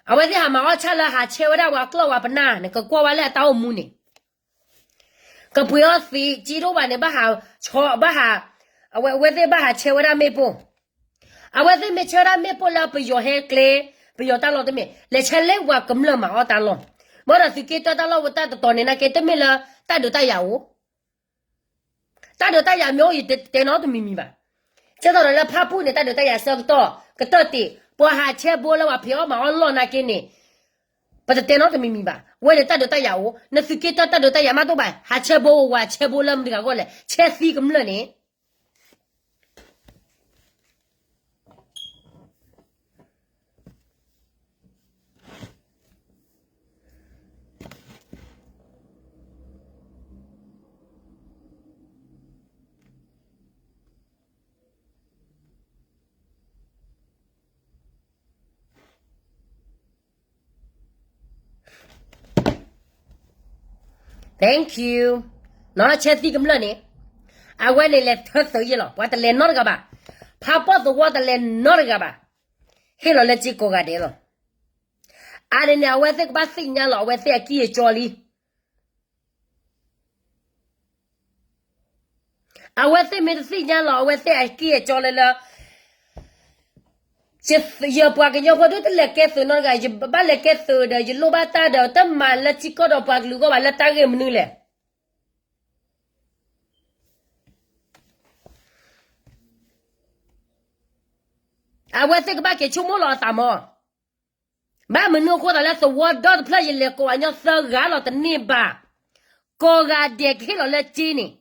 အဝဲသ့ၣ်ဟးမၤအီၣ်ဆၣ်လၢဟးဆဲဝဲဒၣ်ပှၤကျီၢ်ပှၤပနၢ်န့ၣ် ကကွၢ်ဝဲလၢအတၢ်အိၣ်မူန့ၣ် ကပှ့ၤအီၣ်သံးက့တအိၣ်ဘၣ်န့ၣ် ဘၣ်ဟး, ဘၣ်ဟး, အဝဲသ့ၣ်ဘၣ်ဟးဆဲဝဲဒၣ်မ့ၣ်ပိၢ်, အဝဲသ့ၣ်မ့ၢ်ဆဲဝဲဒၣ်မ့ၣ်ပိၢ်လၢပယီၤဟဲကျဲ, ပယီၤတၢ်လီၢ်တမ့ၢ်, လဲၤဆဲလၢပှၤကမျၢၢ်မၤအီၣ်တၢ်လီၢ်, ဘၣ်ဒီးသုးက့တၢတၢ်လီၢ်ဝဲတၢ်တတီၤန့ၣ် နာ်က့တမ့ၢ်လၢတၢ်ဒုးတၢ်ယၤအိၣ် တၢ်ဒုးတၢ်ယၤမ့ၢ်အိၣ် ယတဲနီတမံၤမံၤဘၣ်. ကဲသိးဒီးလၢဖၣ်ပူၣ်န့ၣ် တၢ်ဒုးတၢ်ယၤဆၢကတီၢ် ကတၢၢ်တ့ၢ် ပှၤဟးဆဲဘိလၢပှၤဖံးအီၣ်မၤအီၣ်လီၢ်နာ်က့န့ၣ် ပတတဲနီတမံၤမံၤဘၣ်. ဝဲန့ၣ်တၢ်ဒုးတၢ်ယၤအိၣ် နသုးက့တၢတၢ်ဒုးတၢ်ယၤမးတအိၣ်ဘၣ်. ဟးဆဲဘိဝဲ ဆဲဘိလၢမတၤဂၤအဂီၢ်လဲၣ် ဆဲသံကမျၢၢ်န့ၣ် Thank you. နီၢ်ဆဲသံကမျၢၢ်န့ၣ် အဝဲန့ၣ်လဲၤထၢသုးယဲၢ်လီၤ. ပှၤတလဲၤနီတဂၤဘၣ်. ဖးပီၣ်သဝီတလဲၤနီတဂၤဘၣ်. ဟ့ၣ်လီၤလၢက့ကိးဂၤဒဲးလီၤ. အါန့ၣ်န့ၣ် အဝဲသ့ၣ်ကဘၣ်သ့ၣ်ညါလီၤ အဝဲသ့ၣ်အကံၢ်အကီလံ အဝဲသ့ၣ်မ့ၢ်တသ့ၣ်ညါလီၤ အဝဲသ့ၣ်အကံၢ်အကီလၢလၢ ယပှၤကညီဖိဒုတလဲၤကဲသုးနီတဂၤ ယဘၣ်လဲၤကဲသုးဒီး ယလိၣ်ဘၣ်တၢ်ဒီး တမၤလၢထံကီၢ်ဒီးပှၤကလုာ်အဂီၢ်ဘၣ် လၢတၢ်ဂ့ၢ်မနုၤလဲၣ်. အဝဲသ့ၣ်ကဘၣ်က့ၤဆိကမိၣ်လီၤအသးမး. ဘၣ်မနုၤအဃိသးလၢသဝီဒီတဖျၢၣ် ယလဲၤကိးအညီသၢဂၤလီၤတန့ၢ်ဘၣ်. ကိးဂၤဒဲးကဟ့ၣ်လီၤလၢက့န့ၣ်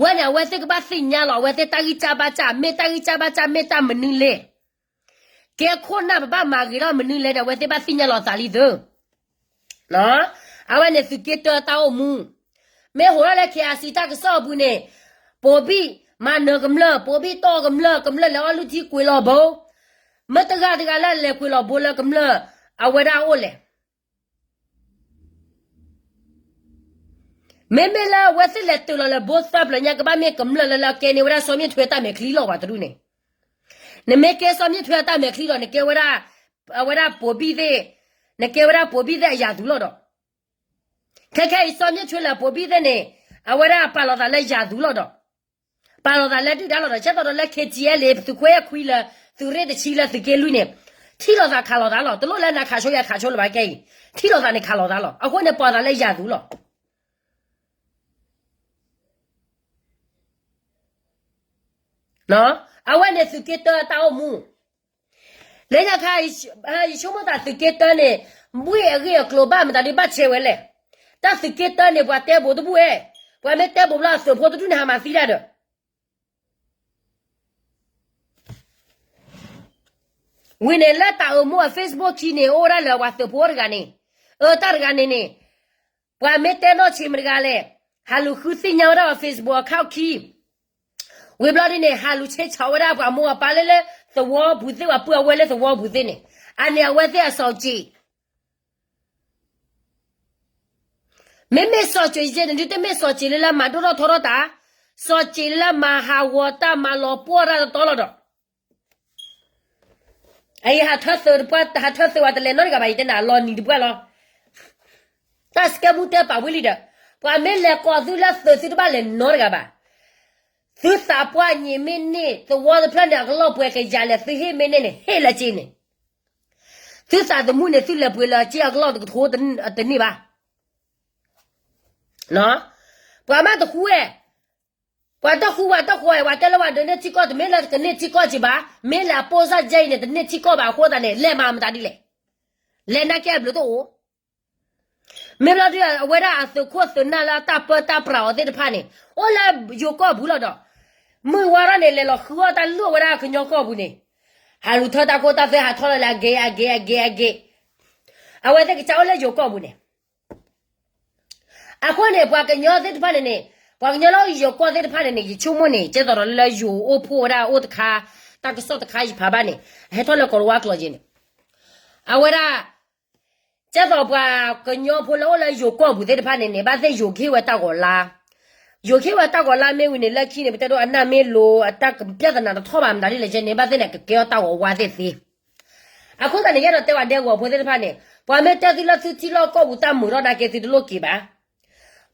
ဝဲန့ၣ် အဝဲသ့ၣ်ကဘၣ်သ့ၣ်ညါလီၤ အဝဲသ့ၣ်တၢ်ဂံၢ်စၢ်ဘါစၢ် မ့ၢ်တၢ်ဂံၢ်စၢ်ဘါစၢ် မ့ၢ်တၢ်မနုၤလဲၣ်. ကဲခိၣ်နၢ်ပဘၣ်မၤဂ့ၤထီၣ်မနုၤလဲၣ်န့ၣ် အဝဲသ့ၣ်ဘၣ်သ့ၣ်ညါလီၤအသးလံသု. အဝဲန့ၣ်သုးက့တၢတၢ်အိၣ်မူ မ့ၢ်ဟိးထီၣ်လၢ KIC တၢ်ကစီၣ်အပူၤန့ၣ် ပိာ်ဘံၣ် မၤနၢၤကမျၢၢ်, ပိာ်ဘံၣ်တီၢ်ကမျၢၢ်, ကမျၢၢ်လဲၤအီၣ်လုၢ်ထံကွံာ်လီၤဘိ, မ့ၢ်တဂၤတဂၤလၢလဲၤကွံာ်လီၤဘိလၢကမျၢၢ်အဝဲဒၣ်အအိၣ်လဲၣ်. မ့မ့ၢ်လၢအဝဲသ့ၣ်လဲၤတုၤလီၤလၢဘိသၢပျၢၤညါ ကဘၣ်မ့ၢ်ကမျၢၢ်လၢလၢကဲန့ၢ်ဝဲဒၣ်စီၤမ့ၣ်ထွဲအတၢ်မဲာ်ချံလီၤ. ပှၤတဒူၣ်န့ၣ်, နမ့ၢ်ကဲစီၤမ့ၣ်ထွဲအတၢ်မဲာ်ချံဒီး နကဲဝဲဒၣ်, အဝဲဒၣ်ပိာ်ဘံၣ်သ့ၣ်, နကဲဝဲဒၣ်ပိာ်ဘံၣ်သ့ၣ်အယၤသူလီၤဒီး, ခဲခဲအံၤစီၤမ့ၣ်ထွဲလၢပိာ်ဘံၣ်သ့ၣ်န့ၣ်, အဝဲဒၣ်ပာ်လီၤသးလၢယၤသူလီၤဒီး, ပာ်လီၤသးလၢဒုၣ်ဒါလီၤဒီး ကဲသိးဒီးလၢ ခ့ၣ်ထံအဲလ် သုးခွဲအခွံလၢ သုးရ့ၣ်တဆံလၢသုးက့လွံၢ်န့ၣ်, ထံၣ်လိာ်သးခးလိာ်သးလီၤ. တလိၣ်လၢနခးဆိယခးဆိလၢၤဘၣ်ကဲအံၤ, ထံၣ်လိာ်သးန့ၣ်ခးလိာ်သးလီၤ. အဃိန့ၣ်ပာ်သးလၢယၤသူလီၤ. အဝဲန့ၣ်သုးက့တၢအတၢ်အိၣ်မူ, လၢညါခါ, ယဆိကမိၣ်တၢ်သုးက့တၢန့ၣ်, ဘှ့ၣ်အဂ့ၢ်အကျိၤဘၣ်မတၤဒုးဘၣ်ဆဲးဝဲလဲၣ်. တၢ်သုးက့တၢန့ၣ် ပှၤတဲဘိးတဘူၣ်ဝဲ, ပှၤမ့ၢ်တဲဘိးဘျီအသုးဖိတဒူၣ်န့ၣ် ဟးမၤသံတၢ်ဒီး ဝံၤန့ၣ်လၢတၢ်အိၣ်မူအ Facebook ခံန့ၣ် အိၣ်ဝဲဒၣ်လၢပှၤသုးဖိတဂၤန့ၣ်, အတၢ်တဂၤန့ၣ်န့ၣ်, ပှၤမ့ၢ်တဲနီၢ်ဆံးမတဂၤလဲၣ်, ဟးလူၤဃုသ့ၣ်ညါဝဲဒၣ်အ Facebook account ခံ, ဝံၤဘျီဒ်န့ၣ် ဟးလူၤဆ့ဆးဝဲဒၣ်ပှၤမိၢ်ပၢ်လၢလၢသဝီပူၤသ့ၣ် ပှၤပုၢ်အဝဲၢ်လၢသဝီပူၤသ့ၣ်န့ၣ်, အန့ၣ်အဝဲသ့ၣ်အစီၤစ့း မ့မ့ၢ်စီၤစ့းယဲန့ၣ် ဒုးတမ့ၢ်စီၤစ့းလၢလၢမၤဒိၣ်ထီၣ်ထီထီၣ်တၢ်, စီၤစ့းလၢမၤဟးဂီၤတၢ်မၤလီၤပှီၢ်တၢ်တတီလီၤဒီး, အအံၤဟးထၢသုးတပှၢ် ဟးထၢသုးဝဲတလဲၤနီတဂၤဘၣ် ယတဲနၤအလီၤနံၤတပှၢ်လီၤ. တၢ်စကဲမူတဲပာ်ဝံၤလံဒီး, ပှၤမ့ၢ်လဲၤကိးသုလၢသုးသုတဘၣ်လဲၤနီတဂၤဘၣ်. သုသးပှၢ်ညံၤမ့ၢ်န့ၢ် သဝီတဖျၢၣ်န့ၣ် အကလီၢ်ပှဲၤကယၤလဲၣ် သုဟ့ၣ်မ့ၢ်န့ၢ်န့ၣ် ဟ့ၣ်လၢက့န့ၣ်, သုသးသမူန့ၣ် သုလဲၤပှ့ၤလၢက့အကလီၢ်တကထိတန့ၢ်ဘၣ်. ပှၤမ့ၢ်တဃူဝဲ, ပှၤတဃူဝဲတဃူဝဲ ပှၤတဲလၢပှၤဒိးန့ၢ်ထံကီၢ် တမ့ၢ်လၢကန့ၢ်ထံကီၢ်က့ဘၣ်, မ့ၢ်လၢအပိၢ်စၢ်ယဲအံၤန့ၣ် တန့ၢ်ထံကီၢ်ဘၣ်အဃိသတးန့ၣ် လဲၤမၤမတၤဒ်လဲၣ်, လဲၤနာ်က့အဘျုးတအိၣ် မ့ၢ်ဘျီဒုး အဝဲဒၣ်အသုးခိၣ်သုးနၢ်လၢအတၢ်ပၢတၢ်ပြးအီၤသ့ၣ်တဖၣ်န့ၣ် အိၣ်လၢယိၤကီၢ်ပူၤလီၤဒီး, မုၢ်ဝါထီၣ်န့ၣ် လဲၤလီၤဃုအီၣ်တၢ်လုၢ်အီၣ်ဝဲဒၣ်ကညီကီၢ်ပူၤန့ၣ်, ဟးလူၤထၢတၢ်ခိတၢ်သွဲ ဟးထီၣ်လီၤလၢအဂ့ၤအဂ့ၤအဂ့ၤအဂ့ၤ, အဝဲသ့ၣ်ကစၢ်အိၣ်လၢယိၤကီၢ်ပူၤန့ၣ် အဃိန့ၣ် ပှၤကညီသ့ၣ်တဖၣ်န့ၣ်န့ၣ်, ပှၤကညီလၢယိၤကီၢ်သ့ၣ်တဖၣ်န့ၣ်န့ၣ် ယဆိကမိၣ်န့ၣ် ကဲသိးဒီးလၢယိၤအိၣ်ဖှိၣ်ဝဲဒၣ်အိၣ်တခါ, တၢ်ကစီၣ်တခါယဖးဘၣ်န့ၣ် အဟဲထီၣ်လၢကိးလဝါကျိာ်က့န့ၣ်, အဝဲဒၣ် ကဲသိးပှၤကညီဖိလၢအိၣ်လၢယိၤကီၢ်ပူၤသ့ၣ်တဖၣ်န့ၣ်န့ၣ် ဘၣ်သ့ၣ်ယိၤကဟ့ၣ်ဝဲတၢ်ဂီၤလါ, ယိၤကဟ့ၣ်ဝဲတၢ်ဂီၤလါမ့ၢ်ဝံၤန့ၣ် လၢခံန့ၣ် ပတဲဒိးအနၢ်မ့ၢ်လိၤ အတၢ်ကပြဿနာတထီၣ်ဘၣ်မတၤဒ်လဲၣ်ကဲန့ၣ် ဘၣ်သ့ၣ်န့ၣ် ကကဲအီၣ်တၢ်ဂီၤဝါသ့ၣ်သ့ အဃိသတးန့ၣ် ယအဲၣ်ဒိးတဲဝဲဒဲကဝီၤဖိသ့ၣ်တဖၣ်န့ၣ်, ပှၤမ့ၢ်တဲသုလၢသုထံလီၢ်ကီၢ်ပူၤတၢ်မုာ်ထီၣ်နာ်က့သုတလိၣ်က့ၤဘၣ်.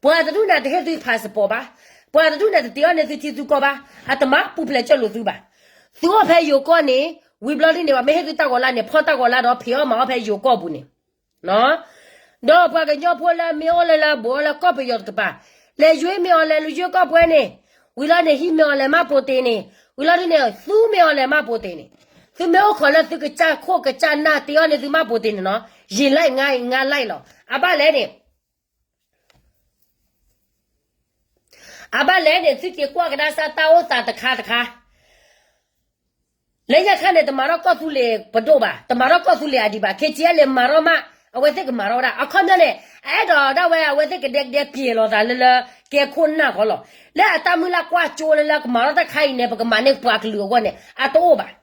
ပှၤတဒူၣ်န့ၣ်တဟ့ၣ်သု passport ဘၣ်. ပှၤတဒူၣ်န့ၣ်တတ့အီၣ်န့ၢ်သုထံသုကီၢ်ဘၣ်. အတမၤပူၤဖျဲးကၢၢ်လိာ်သုဘၣ်. သုအိၣ်ဖဲယိၤကီၢ်န့ၣ် ဝံၤဘျီဒ်န့ၣ် ပှၤမ့ၢ်ဟ့ၣ်သုတၢ်ဂီၤလါန့ၣ် ဖီၣ်တၢ်ဂီၤလါဒီးဖံးအီၣ်မၤအီၣ်ဖဲယိၤကီၢ်ပူၤန့ၣ် ဒီးပှၤကညီဖိလၢမ့ၢ်အိၣ်လၢလၢဘူးအီၣ်လၢကီၢ်ပယီၤတကပၤ, လဲၤယွ့မ့ၢ်အီၤလဲၤလူၤယွ့ကီၢ်ပှဲၤန့ၣ်, ဝံၤလီၤန့ၣ် ဟံးမ့ၢ်အီၤလဲၤမၢ်ပိာ်တ့ၢ်န့ၣ်, ဝံၤလီၤဒ်န့ၣ် သူမ့ၢ်အီၤလဲၤမၢ်ပိာ်တ့ၢ်န့ၣ်, သုမ့ၢ်အိၣ်ခိးလၢသုကစၢ်ခိၣ်ကစၢ်နၢ်တ့အီၣ်န့ၢ်သုမၢ်ပိာ်တ့ၢ်န့ၣ်နီၤ, ယံာ်လၢ်ငါလၢ်လီၤ. အဘၣ်လဲၣ်န့ၣ် အဘၣ်လဲၣ်န့ၣ် သုက့ၤကွၢ်ကဒါစၢ်တၢ်အိၣ်သးတခါတခါ လၢညါခါန့ၣ် တမၤထီၣ်ကီၢ်သူလ့ၤပဒိၣ်ဘၣ်, တမၤထီၣ်ကီၢ်သူလ့ၤအဒံးဘၣ်, ခ့ၣ်ထံၣ်အဲလ့ၤမၤထီၣ်မး, အဝဲသ့ၣ်ကမၤထီၣ်ဝဲဒၣ်. အခီပညီန့ၣ် အအဲၣ်ဒိးဒၣ်ဝဲအဝဲသ့ၣ်ကဒဲကဒဲပျဲၤလီၤသးလၢလၢ ကဲခိၣ်နၢ်ဃီလီၤ. လၢအတၢ်မုၢ်လၢ်ကွၢ်ကၠိလၢလၢကမၤထီၣ်တၢ်ခါအံၤန့ၣ် ပကမၤန့ၢ်ပှၤကလုာ်အဂီၢ်န့ၣ် အတအိၣ်ဘၣ်.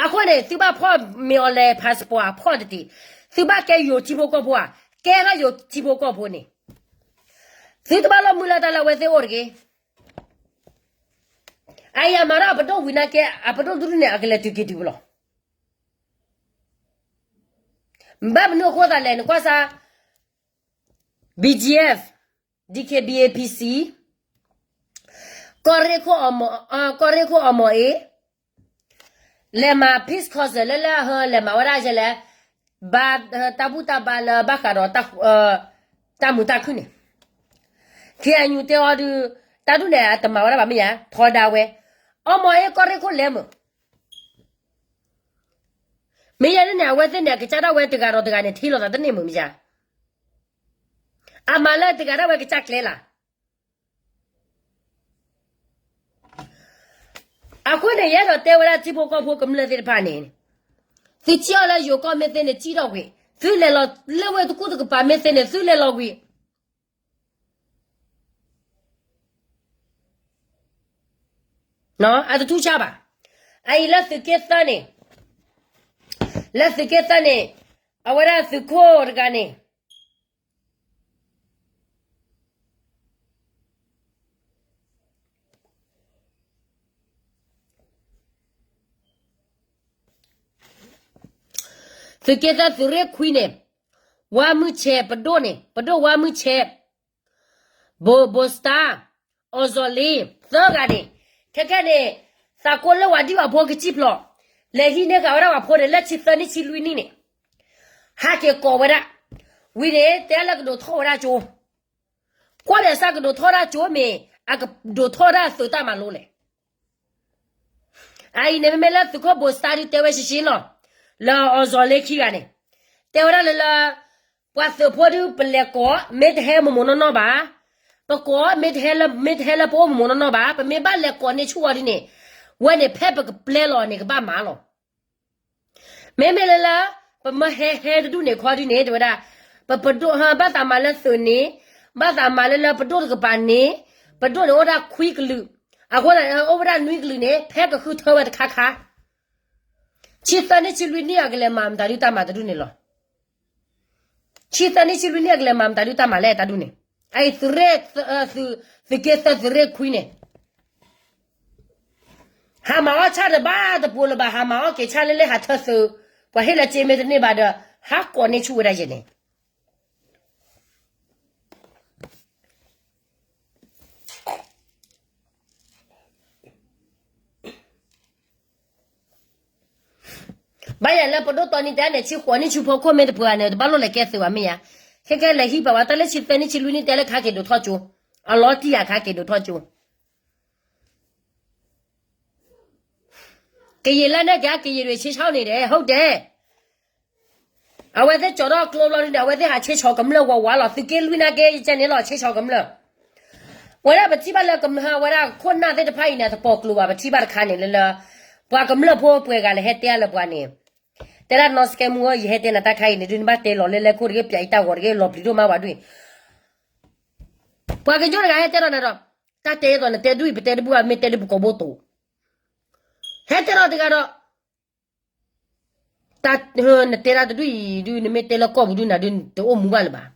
အဃိန့ၣ် သုဘၣ်ဖီၣ်မ့ၢ်အီၤလဲၤ passport အဖီၣ်တတ့ၢ်, သုဘၣ်ကဲယိၤထံဖိကီၢ်ဖိဧါ, ကဲထီၣ်ယိၤထံဖိကီၢ်ဖိန့ၣ် သုတဘၣ်လိၣ်မုၢ်လၢ်တၢ်လၢအဝဲသ့ၣ်အိၣ်တဂ့ၤ. အအံၤအမၤထီၣ်အပဒိၣ်ဝံၤနာ်က့ အပဒိၣ်တဒူၣ်န့ၣ် အကလဲၤတုၤက့ၤတုၤပလီၢ်. ဘၣ်မနုၤအဃိသတးလဲၣ် နကွၢ်စၢ် BGF, DKBA PC, ကီၢ်ရ့ၣ်ခိၣ်အမီၤ, ကီၢ်ရ့ၣ်ခိၣ်အမီၤအ့ လဲၤမၤ peace council လၢလၢအဟၢ လဲၤမၤဝဲဒၣ်လဲၣ်, ဘၣ်တၢ်ဘူၣ်တၢ်ဘါလၢဘၣ်ဃးဒီး တၢ်မုာ်တၢ်ခုၣ်န့ၣ်, KNU တဲအီၤဒုး တၢ်ဒ်န့ၣ် အတမၤဝဲဒၣ်ဘၣ်မ့ၢ်ဧါ, ထီဒါဝဲ, အမီၤအ့ ကီၢ်ရ့ၣ်ခိၣ်လဲၤမုာ် မ့ၢ်ယဲဒ်န့ၣ် အဝဲသ့ၣ်န့ၣ် အကစၢ်ဒၣ်ဝဲတဂၤဒီးတဂၤန့ၣ် ထံၣ်လိာ်သးတန့ၢ်မုာ်မ့ၢ်ဧါ. အမၤလၢတဂၤဒၣ်ဝဲကစၢ်ကျဲလၢ်. အဃိန့ၣ် ယအဲၣ်ဒိးတဲဝဲဒၣ်ထံဖိကီၢ်ဖိကမျၢၢ်သ့ၣ်တဖၣ်န့ၣ်, သုထံၣ်အီၤလၢယိၤကီၢ်မ့ၢ်သ့န့ၣ် ထံၣ်ထီၣ်ကွံာ်, သုလဲၤလီၤလၢဝ့ၢ်တကူၣ်တကပၤမ့ၢ်သ့န့ၣ် သုလဲၤလီၤကွံာ်. အတထူးခြားဘၣ်. အအံၤလၢသုးက့သၢန့ၣ်, လၢသုးက့သၢန့ၣ်, အဝဲဒၣ်သုးခိၣ်တဂၤန့ၣ် သုးက့သၢသုးရ့ၣ်ခွံန့ၣ်, ဝါမုၢ်ဆဲး ပဒိၣ်န့ၣ်, ပဒိၣ်ဝါမုၢ်ဆဲး, ဘိ, ဘိစတါ, အီၣ်စီၤလ့, သၢဂၤန့ၣ်, ခဲခဲန့ၣ်, သးကိးလၢဝၤဒံၣ်ဝၤဖိကစံၣ်ဖျိး, လဲၤဟံးန့ၢ်ဃာ်ဝဲဒၣ်ဝၤဖိန့ၣ် လၢဆံသၢနံၣ်ဆံလွံၢ်နံၣ်န့ၣ်, ဟးက့ၤကိးဝဲဒၣ်, ဝံၤန့ၣ် တဲလၢကဒိးထီၣ်ဝဲဒၣ်ကၠိ, ကွၢ်ဒီးစၢ်ကဒိးထီၣ်ဒၣ်ကၠိမ့ၢ်, အကဒိးထီၣ်ဒၣ်သုးတၢ်မၤလိလဲၣ်. အအံၤန့ၣ် မ့မ့ၢ်လၢသုးခိၣ်ဘိစတါဒုတဲဝဲရှဲရှဲလီၤ, လၢအီၣ်စီၤလ့ခံဂၤန့ၣ်, တဲဝဲဒၣ်လၢလၢ, ပှၤသုးဖိဒုပလဲၤကိး မ့ၢ်တဟဲမိၢ်မိၢ်နီၢ်နီၢ်ဘၣ်, ပကိးမ့ၢ်တဟဲလၢ, မ့ၢ်တဟဲလၢပအိၣ်မိၢ်မိၢ်နီၢ်နီၢ်ဘၣ်, ပမ့ၢ်ဘၣ်လဲၤကိးန့ၢ်ဆူၣ်အီၤဒုန့ၣ်, ဝဲန့ၣ်ဖဲပကပျဲလီၤန့ၣ် ကဘၣ်မၤလီၤ. မ့မ့ၢ်လၢလၢ, ပမၢဟဲဟဲတဒူၣ်န့ၣ်ခီဒုန့ၣ် တဲဝဲဒၣ်, ပပဒိၣ်ဟါဘၣ်သးမၤလၢသုးန့ၣ်, ဘၣ်သးမၤလၢလၢပဒိၣ်တကပၤန့ၣ်, ပဒိၣ်န့ၣ်အိၣ်ဒၣ်ခွံကလုာ်, အဃိသတးန့ၣ် အိၣ်ဝဲဒၣ်နွံကလုာ်န့ၣ် ဖဲကဃုထၢဝဲတခါခါ, ဆံသၢနံၣ်ဆံလွံၢ်နံၣ်အကလဲၤမၤမတၤဒုတၢ်မၤတဒူၣ်န့ၣ်လီၤ. ဆံသၢနံၣ်ဆံလွံၢ်နံၣ်အကလဲၤမၤမတၤဒုတၢ်မၤလဲၣ်တၢ်ဒူၣ်န့ၣ်, အအံၤသုးရ့ၣ်, သုးက့သၢသုးရ့ၣ်ခွံန့ၣ် ဟးမၤအီၣ်ဆၣ်တဘၣ်တပူၤလၢၤဘၣ်, ဟးမၤအီၣ်က့ၤဆၣ်လၢလၢဟးထၢသုး, ပှၤဟ့ၣ်လီၤစ့မ့ၢ်တန့ၢ်ဘၣ်ဒီး, ဟးကိးန့ၢ်ဆူၣ်ဝဲဒၣ်ယဲန့ၣ် ဘၣ်ယၤလၢပဒိၣ်တီနံၤတဲန့ၣ် ဆံဃိးနံၣ်ဆူဖိခိၣ်မ့ၢ်တပှၤန့ၣ် တဘၣ်လိၣ်လဲၤကဲသုးဘၣ်မ့ၢ်ယါ, ခဲကဲလဲၤဟံးပာ်ဝဲတၢ်လၢဆံသၢနံၣ်ဆံလွံၢ်နံၣ်တဲလၢခးက့ၤဒိးထီၣ်ကၠိ, အလီၤတံၢ်ယၤခးက့ၤဒိးထီၣ်ကၠိ ကယံာ်လၢန့ၣ်က့ၤ ကယံာ်ဒွဲၣ်ဆ့ဆီန့ၣ်ဒီး ဟုတ်တယ်, အဝဲသ့ၣ်ကၠီၤထီၣ်ကျိဘျီဒုန့ၣ် အဝဲသ့ၣ်ဟးဆ့ဆီကမျၢၢ်ဝးဝးလီၤ, သုးက့လွံၢ်နာ်က့ယကဲန့ၣ်လီၤ ဆ့ဆီကမျၢၢ်, ဝဲဒၣ်ပထံၣ်ဘၣ်လၢကမျၢၢ်ဝဲဒၣ်ခိၣ်နၢ်သ့ၣ်တဖၣ်အံၤန့ၣ် တပိာ်ကျိဘၣ်, ပထံၣ်ဘၣ်တခါန့ၣ်လၢလၢ, ပှၤကမျၢၢ်ဖိပှဲၤဂၤလဲၤဟဲတဲလၢပှၤန့ၣ်, တဲဒၣ်နီၢ်စကဲမူဧၢ ယဟဲတဲနၤတၢ်ခါအံၤန့ၣ်ဒု နဘၣ်တဲလီၤလဲလဲခိၣ်တဂ့ၤ ပၠးအံၤတၢ်ဂီၤတဂ့ၤ လီၤပျံၤဒိၣ်မးဝဲဒု ပှၤကညီတဂၤဟဲတဲဒီးနၤဒီး, တၢ်တဲအသိးနတဲဒုအံၤ ပတဲတဘူၣ်ဘၣ် မ့ၢ်တဲဒုပကိာ်ဘိတိၤ, ဟဲတဲဒီးတဂၤဒီး, တၢ်, နတဲဒၣ်တဒုအံၤဒု နမ့ၢ်တဲလၢကီၢ်ပူၤဒုနၤဒု တအိၣ်မူဘၣ်လၢၤဘၣ်.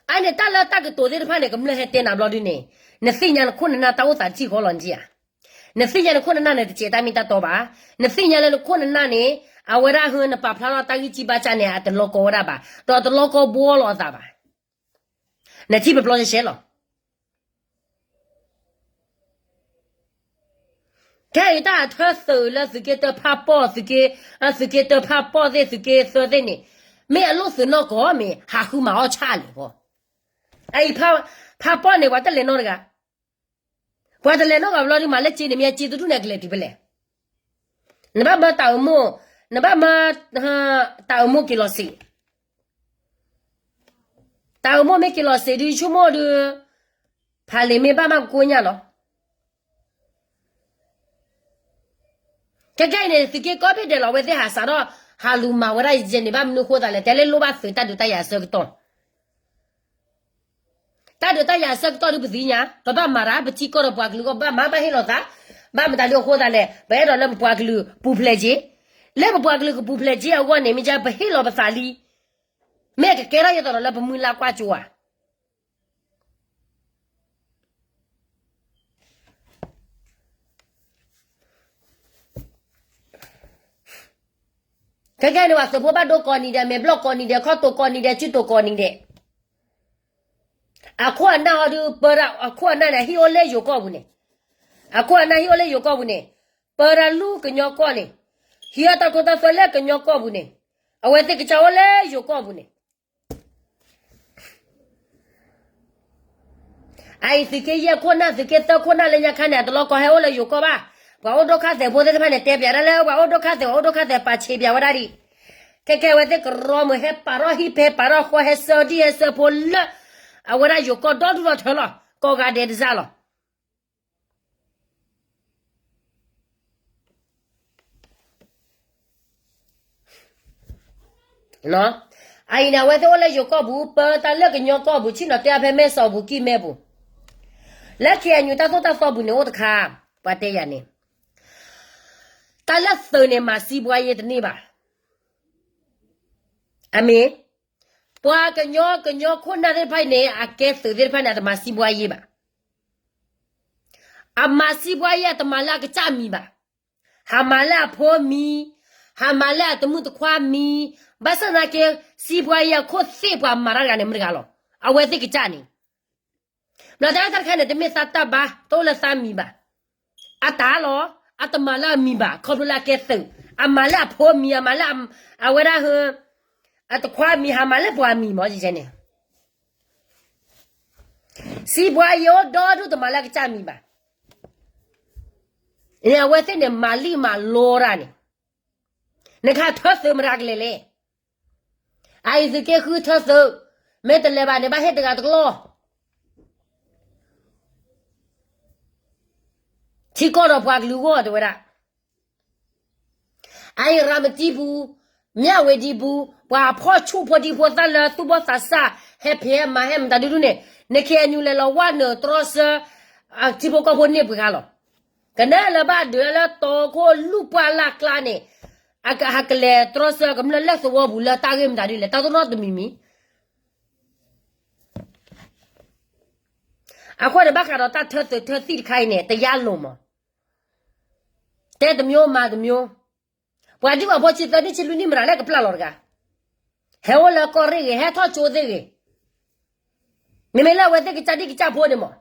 အန့ၣ်တၢ်လၢတၢ်ကတိၤသ့ၣ်တဖၣ်န့ၣ် ကမျၢၢ်ဟဲတဲနၤဘျီဒုန့ၣ်, နသ့ၣ်ညါနခိၣ်နနၢ်တၢ်အိၣ်သးတထံၣ်ဃီလီၤနထံၣ်ဧါ. နသ့ၣ်ညါနခိၣ်နနၢ်န့ၣ် တစဲးတၢ်မ့ၢ်တၢ်တီဘၣ်. နသ့ၣ်ညါလၢနခိၣ်နနၢ်န့ၣ်, အဝဲဒၣ်ဟၢနပာ်ဖျါထီၣ်တၢ်ဂံၢ်စၢ်ဘါစၢ်န့ၣ် အတလီၤကီဝဲဒၣ်ဘၣ်, ဒီးတလီၤကီဘှီလီၤအသးဘၣ်. နထံၣ်ပျီပျီရှဲရှဲလီၤ. ခဲအံၤတၢ်အထၢသုးလၢသုးက့တၢဖးပီၣ်, သုးက့တၢဖးပီၣ်သ့ၣ် သုးက့သၢသ့ၣ်န့ၣ်, မ့ၢ်အလိၣ်သုးနီၢ်ကီၢ်မ့ၢ် ဟးဃုမၤအီၣ်ဆၣ်လံဃီ. အအံၤ, ဖးပီၣ်န့ၣ် ပှၤတလဲၤနီတဂၤ, ပှၤတလဲၤနီတဂၤဘျီဒု မၤလၢက့န့ၣ် မ့ၢ်အက့တဒူၣ်န့ၣ် အကလဲၤတုၤဖဲလဲၣ်. နဘၣ်မၢတၢ်အိၣ်မိၢ်, နဘၣ်မၢ, တၢ်အိၣ်မိၢ်က့ၤလီၤစ့ၢ်, တၢ်အိၣ်မိၢ်မ့ၢ်က့ၤလီၤစ့ၢ်ဒု ဆိကမိၣ်ဒု, ဖးလံာ်မ့ၢ်ဘၣ်မးကကိညၢ်လီၤ. ခဲကဲအံၤန့ၣ် သုးက့ကိးဘ့ၣ်ဒဲးလီၤ အဝဲသ့ၣ်ဟးစးထီၣ်, ဟးလူၤမၤဝဲဒၣ်ယဲန့ၣ် ဘၣ်မနုၤဃိသးလဲၣ်, တဲလၢလိၣ်ဘၣ်သုးတၢ်ဒုးတၢ်ယၤအဆၢကတီၢ်, တၢ်ဒုးတၢ်ယၤအဆၢကတီၢ်ဒု ပသ့ၣ်ညါ, ပဘၣ်မၤတၢ် ပထံကီၢ်ဒီးပှၤကလုာ်အဂီၢ် ဘၣ်မၤဘၣ်ဟ့ၣ်လီၤသး, ဘၣ်မတၤဒုအဃိသးလဲၣ်, ပအဲၣ်ဒိးလၢပပှၤကလုာ်ပူၤဖျဲးက့ၤ, လၢပပှၤကလုာ်ကပူၤဖျဲးက့ၤအဂီၢ်န့ၣ် မ့ၢ်ကဲပဟ့ၣ်လီၤပသးလံ, မ့ၢ်ကကဲထီၣ်ယဲသိးဒီးလၢပမုၢ်လၢ်ကွၢ်စိဧါ. ခဲကဲန့ၣ် ပှၤသုးဖိဘၣ်ဒိကိးနံၤဒဲး, မဲာ်ဘျီၣ်ကိးနံၤဒဲး, ခီၣ်တိာ်ကိးနံၤဒဲး, စုတိာ်ကိးနံၤဒဲး, အခိၣ်အနၢ်ဟီဒု ပၢဒၣ်အခိၣ်အနၢ်န့ၣ် ဟံၣ်အိၣ်လၢယိၤကီၢ်ပူၤန့ၣ်, အခိၣ်အနၢ်ဟံၣ်အိၣ်လၢယိၤကီၢ်ပူၤန့ၣ်, ပၢဒၣ်လူၤကညီကီၢ်န့ၣ်, ဟံးအတၢ်ကူတၢ်သိးလၢကညီကီၢ်ပူၤန့ၣ်, အဝဲသ့ၣ်ကစၢ်အိၣ်လၢယိၤကီၢ်ပူၤန့ၣ် အအံၤသုးက့ယဲၢ်ခိၣ်နၢ် သုးက့သၢခိၣ်နၢ်လၢညါခါန့ၣ် အတလီၤကီဟဲအိၣ်လၢယိၤကီၢ်ဘၣ်. ပှၤအိၣ်ဒိၣ်ခါသဲးဖိသ့ၣ်တဖၣ်န့ၣ် တဲပျးဒၣ်လၢပှၤအိၣ်ဒိၣ်ခါသဲး ပှၤအိၣ်ဒိၣ်ခါသဲးပာ်ဆံးပျးဝဲဒၣ်ဒံး. ခဲကဲအဝဲသ့ၣ်ကရီမုာ် ဟဲပာ်ထီၣ်ဟံၣ်ဖဲပာ်ထီၣ်ဃီ ဟဲဆှၢဒံၣ်ဟဲဆှၢဖိလၢ အဝဲဒၣ်ယိၤကီၢ်ဒီဒူၣ်ဒီထၢလီၤ. ကိးဂၤဒဲးတစၢ်လီၤ. အအံၤန့ၣ် အဝဲသ့ၣ်အိၣ်လၢယိၤကီၢ်ပူၤ ပၢတၢ်လၢကညီကီၢ်ပူၤ ဆ့ၣ်နီၤတဲအါဖဲမဲၢ်စီၤပူၤကံၢ်မဲပူၤ လၢ KNU တၢ်သိၣ်တၢ်သီပူၤန့ၣ်အိၣ်တခါ ပှၤတဲယၤန့ၣ်, တၢ်လၢသုးန့ၣ် မၤစံးပှၤယဲတန့ၢ်ဘၣ်. အမ့ၢ်, ပှၤကညီ ကညီခိၣ်နၢ်သ့ၣ်တဖၣ်အံၤန့ၣ် အကဲသုးသ့ၣ်တဖၣ်န့ၣ် အတမၤစံးပှၤယဲဘၣ်. အမၤစံးပှၤယဲ အတမၤလၢအကစၢ်မံၤဘၣ်. ဟးမၤလၢအဖိမံၤ, ဟးမၤလၢအတမုၣ်တခွါမံၤ, ဘၣ်ဆၣ်သနာ်က့ စံးပှၤယဲအခိၣ်သ့ၣ်ပှၤမၤတၢ်တဂၤန့ၣ် မတၤတဂၤလီၤ. အဝဲသ့ၣ်ကစၢ်န့ၣ် ဘျီတၢ်တခါန့ၣ် တမ့ၢ်သးတၢ်ဘါ တအိၣ်လၢသးမံၤဘၣ်. အတၢ်လီၤ, အတမၤလၢအမံၤဘၣ် ခီဖျိလၢအကဲသုး, အမၤလၢအဖိမံၤ အမၤလၢ အဝဲဒၣ်ဟၢ အတခွါမံၤ ဟးမၤလၢပှၤမံၤမး ယဲန့ၣ် စံးပှၤယဲအိၣ်ဒီဒူၣ် တမၤလၢအကစၢ်မံၤဘၣ်. အဝဲသ့ၣ်န့ၣ် မၤလံၣ်မၤလိတၢ်န့ၣ်, နခါထၢသုးမတၤကလဲာ်လဲၣ်. အအံၤသုးက့ဃုထၢသုး, မ့ၢ်တလဲၤဘၣ်န့ၣ် ဘၣ်ဟ့ၣ်တဂၤတကလီၢ် ထံကီၢ်ဒီးပှၤကလုာ်အဂီၢ် တဲဝဲဒၣ်. အအံၤရၤမတံပူၤ, မၠၣ်ဝတံပူၤ, ပှၤဖီၣ်ဆူၣ်ဖိဒံဖိသၣ်လၢသူၣ်ဘီၣ်သးစၢ် ဟဲဖံးဟဲမၤဟဲမတၤဒုဒူၣ်န့ၣ်, နခ့ၣ်အဲၣ်ယူၣ်လဲၤလီၤဝဲနုာ်တြီဆၢ ထံဖိကီၢ်ဖိန့ၢ်ပှဲၤဂၤလီၤ. ကနဲလၢဘၣ်ဒုးလၢတီခိၣ်လူၢ်ပှၢ်လၢ်ကျါန့ၣ်, အကဟးကလဲၤတြီဆၢကမျၢၢ်လၢသဝီပူၤလၢတၢ်ဂ့ၢ်မတၤဒုလဲၣ် တၢ်တနီတမံၤမံၤ အဃိန့ၣ် ဘၣ်ဃးဒီးတၢ်ထၢသုးထၢသံၣ်တခါအံၤန့ၣ် တယါလိၤမး, တဲတမျိုးမၤတမျိုး, ပှၤဒံၣ်ပှၤဖိဆံသၢနံၣ်ဆံလွံၢ်နံၣ်မတၤလၢကပျၢ်လီၤတဂၤ, ဟဲအိၣ်လၢကီၢ်ရ့ၣ်ဂ့ၤ ဟဲထီၣ်ကၠိသ့ၣ်ဂ့ၤ, မ့မ့ၢ်လၢအဝဲသ့ၣ်ကစၢ်ဒံၣ်ကစၢ်ဖိန့ၣ်မး,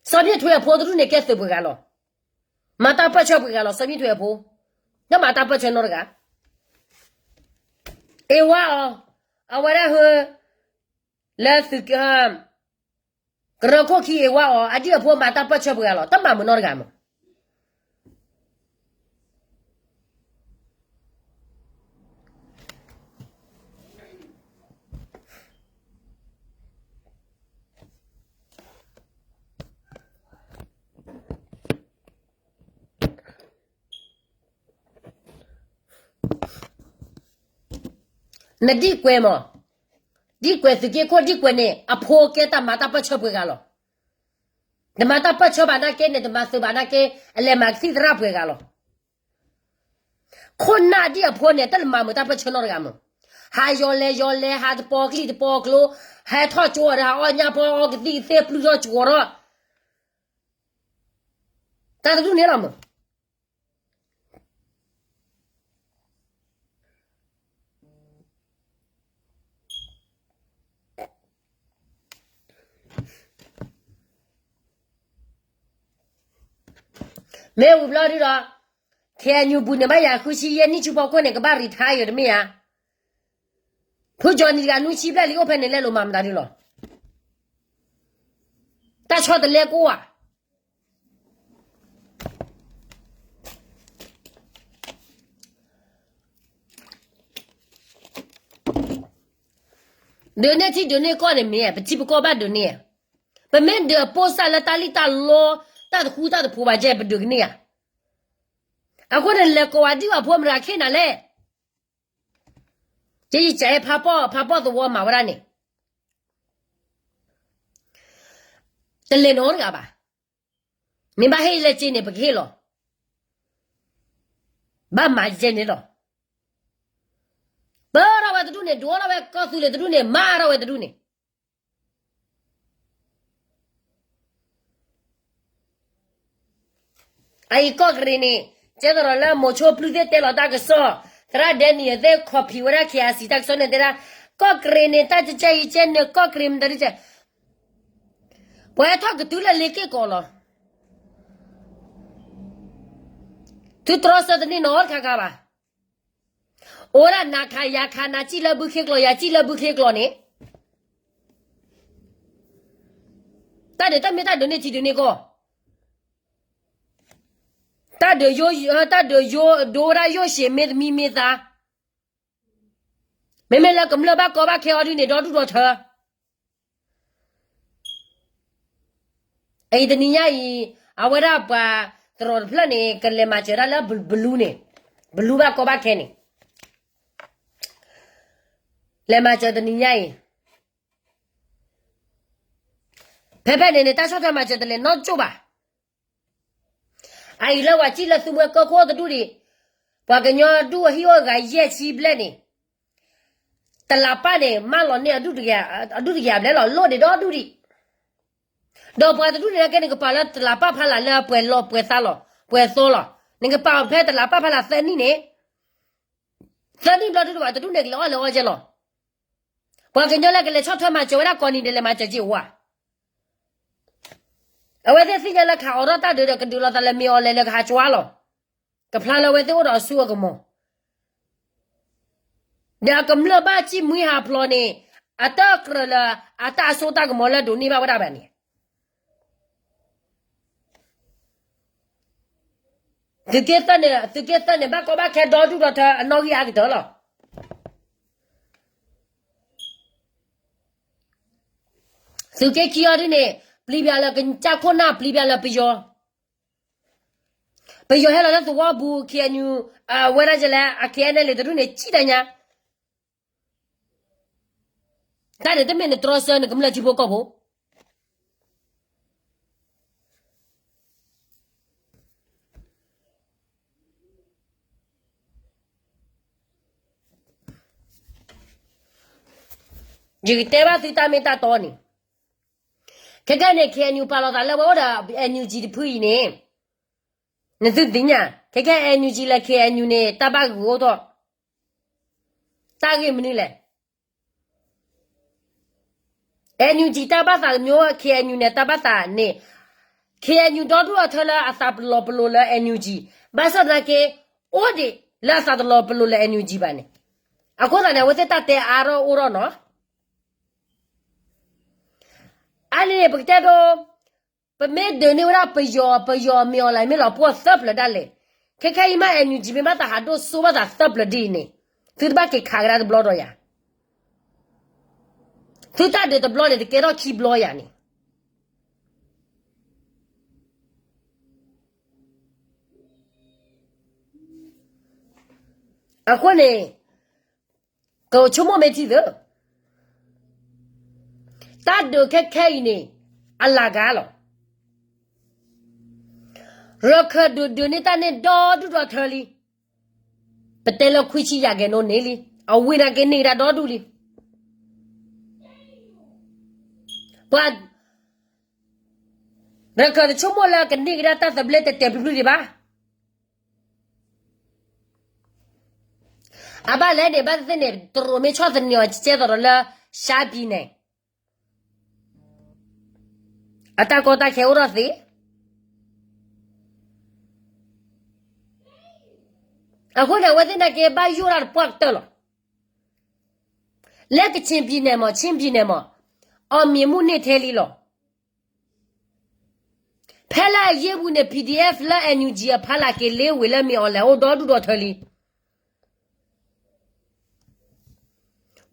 စီၤမ့ၣ်ထွဲအဖိတဒူၣ်န့ၣ် ကဲသုးပှဲၤဂၤလီၤ, မၤတၢ်ပၢၢ်ဆၢပှဲၤဂၤလီၤ စီၤမ့ၣ်ထွဲအဖိ, တမၤတၢ်ပၢၢ်ဆၢနီတဂၤ အ့ဝါအီၤ, အဝဲဒၣ်ဟၢ, လၢသုး, ကရၢခိၣ်ခံအ့ဝါအီၤ အဒံၣ်အဖိမၤတၢ်ပၢၢ်ဆၢပှဲၤဂၤလီၤ တမၤမုာ်နီတဂၤမး. နဒံၣ်ကွဲးမး, ဒံၣ်ကွဲးသုးက့ခိၣ်ဒံၣ်ကွဲးန့ၣ် အဖိကဲတၢ်မၤတၢ်ပၢၢ်ဆၢပှဲၤဂၤလီၤ. တမၤတၢ်ပၢၢ်ဆၢဘၣ်နာ်က့န့ၣ် တမၤသုးဘၣ်နာ်က့ အလဲၤမၤကသံၣ်သရၣ်ပှဲၤဂၤလီၤ. ခိၣ်နၢ်ဒံၣ်အဖိန့ၣ် တၢ်လၢမၤမုာ်တၢ်ပၢၢ်ဆၢနီတဂၤမး, ဟးယီၤလဲၤယီၤလဲၤ ဟးတပီၤကျံၣ်တပီၤကျိ, ဟဲထီၣ်ကၠိအီၤဒီး ဟးအီၣ်ညၣ်ဖီအီကသံၣ်ကသ့ၣ်ပျုၢ်ထီၣ်ကၠိထီၣ်, တၢ်တဒူၣ်န့ၣ်လီၤမး. မ့ၢ်ဝံၤဘျီဒုဒီး, ခဲအံၤညူပူၤန့ၣ် ဘၣ်ယၤဃုဆံယဲၢ်နံၣ်ဆူဖီခိၣ်န့ၣ် ကဘၣ် retire ယိၤတမ့ၢ်ဧါ. ဖုကၠီၤနံၤတဂၤနွံဆံဘျဲၣ်လံ အိၣ်ဖဲန့ၣ်လဲၣ်လိာ်မၤမတၤဒုလီၤ. တၢ်ဆီတလဲကအိၣ်ဧါ. ဒုးန့ၢ်ထံဒုးန့ၢ်ကီၢ်န့ၣ်မ့ၢ် ပထံပကီၢ်ဘၣ်ဒုးန့ၢ်ဧါ. ပမ့ၢ်ဒုးအပိၢ်စၢ်လၢတၢ်လံၣ်တၢ်လီ, တၢ်တဃူတၢ်တဖိးဘၣ်ကဲ ပဒုးကန့ၢ်ဧါ. အဃိန့ၣ် လဲၤကိးဝဲဒံၣ်ဝဲဖိမတၤခ့နၤလဲၣ်. ကယကဲဖးပီၣ် ဖးပီၣ်သဝီမၤဝဲဒၣ်န့ၣ် တလဲၤနီတဂၤဘၣ်. မ့ၢ်ဘၣ်ဟ့ၣ်လဲၤက့န့ၣ် ပကဟ့ၣ်လီၤ. ဘၣ်မၤကဲန့ၣ်လီၤ. ပၢထီၣ်ဝဲတဒူၣ်န့ၣ် ဒိၣ်ထီၣ်ဝဲကီၢ်သူလ့ၤတဒူၣ်န့ၣ် မၤထီၣ်ဝဲတဒူၣ်န့ၣ် အအံၤကီၢ်ကရ့ၣ်န့ၣ် ကဲသရီးလၢမိၤဆိပျုၢ်သ့ၣ်တဲလီၤတၢ်ကစီၣ်, သရၣ်ဒဲနံၣ်အသ့ၣ် copy ဝဲဒၣ် ခ့အစံး တၢ်ကစီၣ်န့ၣ်တဲဒၣ်, ကီၢ်ကရ့ၣ်န့ၣ် တၢ်ကဲကဲအံၤကဲန့ၣ် ကီၢ်ကရ့ၣ်မတၤဒ်ကဲ, ပှၤဟဲထီၣ်ကတုၤလၢလ့က့ၢ်ကီးလီၤ. သုတြီဆၢတန့ၢ်နီတခါခါဘၣ်. အိၣ်ဒၣ်နၤခးယၤခး နၤစံၣ်လၢဘုခ့ကျိာ် ယၤစံၣ်လၢဘုခ့ကျိာ်န့ၣ်, တၢ်ဒုးတၢ်မ့ၢ်တၢ်ဒုးန့ၢ်ထံဒုးန့ၢ်ကီၢ်, တၢ်ဒုးယိ, တၢ်ဒုးယိဒိဝဲဒၣ်ယိၣ်ၡ့ၣ်မ့ၢ်သမံမ့ၢ်သါ, မ့မ့ၢ်လၢကမျၢၢ်ဘၣ်ကီဘၣ်ခဲအီၤဒ်န့ၣ် ဒီဒူၣ်ဒီထၢ အံၤတနံၤညါအံၤ အဝဲဒၣ်ပှၤသရိာ်တဖျၢၣ်န့ၣ် ကလဲၤမၤစၢၤတၢ်လၢဘလူးန့ၣ်, ဘလူးဘၣ်ကီဘၣ်ခဲန့ၣ်, လဲၤမၤစၢၤတနံၤညါအံၤ, ဖဲဖဲန့ၣ်န့ၣ် တၢ်ဆီၣ်ထွဲမၤစၢၤတလဲၤနီတကၠိၢ်ဘၣ်. အအံၤလၢပှၤစံၣ်လၢသုမှဲကၢၢ်ခိၣ်တဒူၣ်ဒံး, ပှၤကညီဒူၣ်အဟံၣ်အိၣ်ဂၤယဲၢ်ဆံဘျဲၣ်န့ၣ်, တလးပၢ်န့ၣ် မၢလီၤန့ၢ်အဒူၣ်တကယၤဘျဲၣ်လီၤ, လိၣ်ဒံးဒီဒူၣ်ဒံး. ဒီးပှၤတဒူၣ်န့ၣ်ကဲ နကပာ်လၢတလးပၢ်ဖးလၢ်လၢပှဲၤလီၤပှဲၤသးလီၤ ပှဲၤသီလီၤ, နကပာ်အီၤဖဲတလးပၢ်ဖးလၢ်သၢနံၣ်န့ၣ်, သၢနံၣ်ဘျီဒူၣ်ဒံးဘၣ် တဒူၣ်န့ၣ်ကလဲၤအီၣ်လဲၤအီကဲလီၤ. ပှၤကညီလၢကလဲၤဆီၣ်ထွဲမၤစၢၤဝဲဒၣ်ကိးနံၤဒဲးလဲၤမၤစၢၤက့ၤဝဲ, အဝဲသ့ၣ်သ့ၣ်ညါလၢခးအိးထီၣ်တၢ်ဒုးဒီး ကဒုးလိာ်သးလၢမ့ၢ်အီၤလဲၤလၢကဟးကွၢ်လီၤ, ကဖျါလၢအဝဲသ့ၣ်အိၣ်ဒီးအစိအကမီၤ, ဒီးအကမျၢၢ်ဘၣ်စံၣ်မှံဟးဖျိးန့ၣ်, အတၢ်ကြၢးလၢအတၢ်အစိတၢ်ကမီၤလၢဒိးန့ၢ်ဘၣ်ဝဲဒၣ်ဘၣ်န့ၣ်, သုးက့သၢန့ၣ် သုးက့သၢန့ၣ် ဘၣ်ကီဘၣ်ခဲဒီဒူၣ်ဒီထၢအနီၣ်ဂံၢ်အါကတၢၢ်လီၤ. သုးက့ခံအီၤဒ်န့ၣ်, ပျံၤပျါလၢကစၢ်ခိၣ်နၢ် ပျံၤပျါလၢပယီၤ, ပယီၤဟဲလီၤလၢသဝီပူၤ KNU, အဝဲဒၣ်ယလဲၣ် အ KNLA တဒူၣ်န့ၣ် စံၣ်တၢ်ညါ, တၢ်န့ၣ်တမ့ၢ်နတြီဆၢနကမျၢၢ်ထံဖိကီၢ်ဖိ ယကတဲဘၣ်သုတၢ်မ့ၢ်တၢ်တီန့ၣ်, ခဲကဲန့ၣ် KNU ပာ်လီၤသးလၢဝဲအိၣ်ဒီး NUG တဖုအံၤန့ၣ်, နသုသ့ၣ်ညါ, ခဲကဲ NUG လၢ KNU န့ၣ် တၢ်ဘၣ်ဂုာ်အိၣ်ထီၣ်, တၢ်ဂ့ၢ်မနုၤလဲၣ်. NUG တၢ်ဘၣ်သးကမျိုး KNU န့ၣ် တၢ်ဘၣ်သးန့ၣ်, KNU ဒီဒူၣ်အထၢလၢအသးပလီၤပလိာ်လၢ NUG, ဘၣ်ဆၣ်သနာ်က့, အိၣ်ဒံးလၢအသးတလီၤပလိာ်လၢ NUG ဘၣ်န့ၣ်, အဃိသတးန့ၣ် အဝဲသ့ၣ်တၢ်တဲအါထီၣ်အိၣ်ထီၣ်နီၤ. အါန့ၣ်န့ၣ် ပကတဲဒိ, ပမ့ၢ်ဒုးန့ၢ်ဝဲဒၣ်ပယီၤ, ပယီၤမ့ၢ်အီၤလဲၣ် မ့ၢ်လီၤပှီၢ်သၢပျၢၤဒၣ်လဲာ်, ခဲခဲအံၤမး NUG မ့ၢ်ဘၣ်သးဟးဒိၣ်စိဘၣ်သးသၢပျၢၤဒ်အံၤန့ၣ်, သုတဘၣ်က့ၤခးကဒါတဘျီဒီးယၤ, သုတၢ်ဒုးတဘျီန့ၣ် တကဲထီၣ်ခံဘျီယၤန့ၣ်. အဃိန့ၣ်, ကဆိကမိၣ်မ့ၢ်ထံသၢ, တၢ်ဒုးခဲခဲအံၤန့ၣ်, အလၤကၤလီၤ. ရခၢၣ်ဒုးဒုးန့ၢ်တၢ်န့ၢ်ဒီဒူၣ်ဒီထၢလံ, ပတဲလၢခွံဆံယဲၢ်ကဲၣ်နီၣ်န့ၣ်လံ, အဝ့ၢ်နာ်က့န့ၢ်ကဒါဒီဒူၣ်လံ. ပှၤ ရခၢၣ်တဆိကမိၣ်လၢကန့ၢ်ကဒါတၢ်သဘျ့တဲာ်တဲာ်ဖျုးဖျုးဒံးဘၣ်. အဘၣ်လဲၣ်န့ၣ် ဘၣ်သ့ၣ်သ့ၣ်န့ၣ် တရူးမ့ၢ်ဆီၣ်သနံးအီၤကဲသိးဒီးလၢ ရှမ်းပြည်နယ်န့ၣ်, အတၢ်ကီတၢ်ခဲအိၣ်ထီၣ်သ့. အဃိန့ၣ် အဝဲသ့ၣ်နာ်က့ဘၣ်ယိၣ်တၢ်တပှၢ်ကတၢၢ်လီၤ. လၢကချင်ပြည်နယ်မး, ချင်းပြည်နယ်မး, အောင်မြင်မှုန့ၢ်ထဲလံလီၤ. ဖဲလၢအယ့ၢ်ပူၤန့ၣ် PDF လၢ NUG အဖီလာ်က့ၤလ့ဝ့ၤလၢမ့ၢ်အီၤလဲၣ်အိၣ်ဒီဒူၣ်ဒီထၢလံ.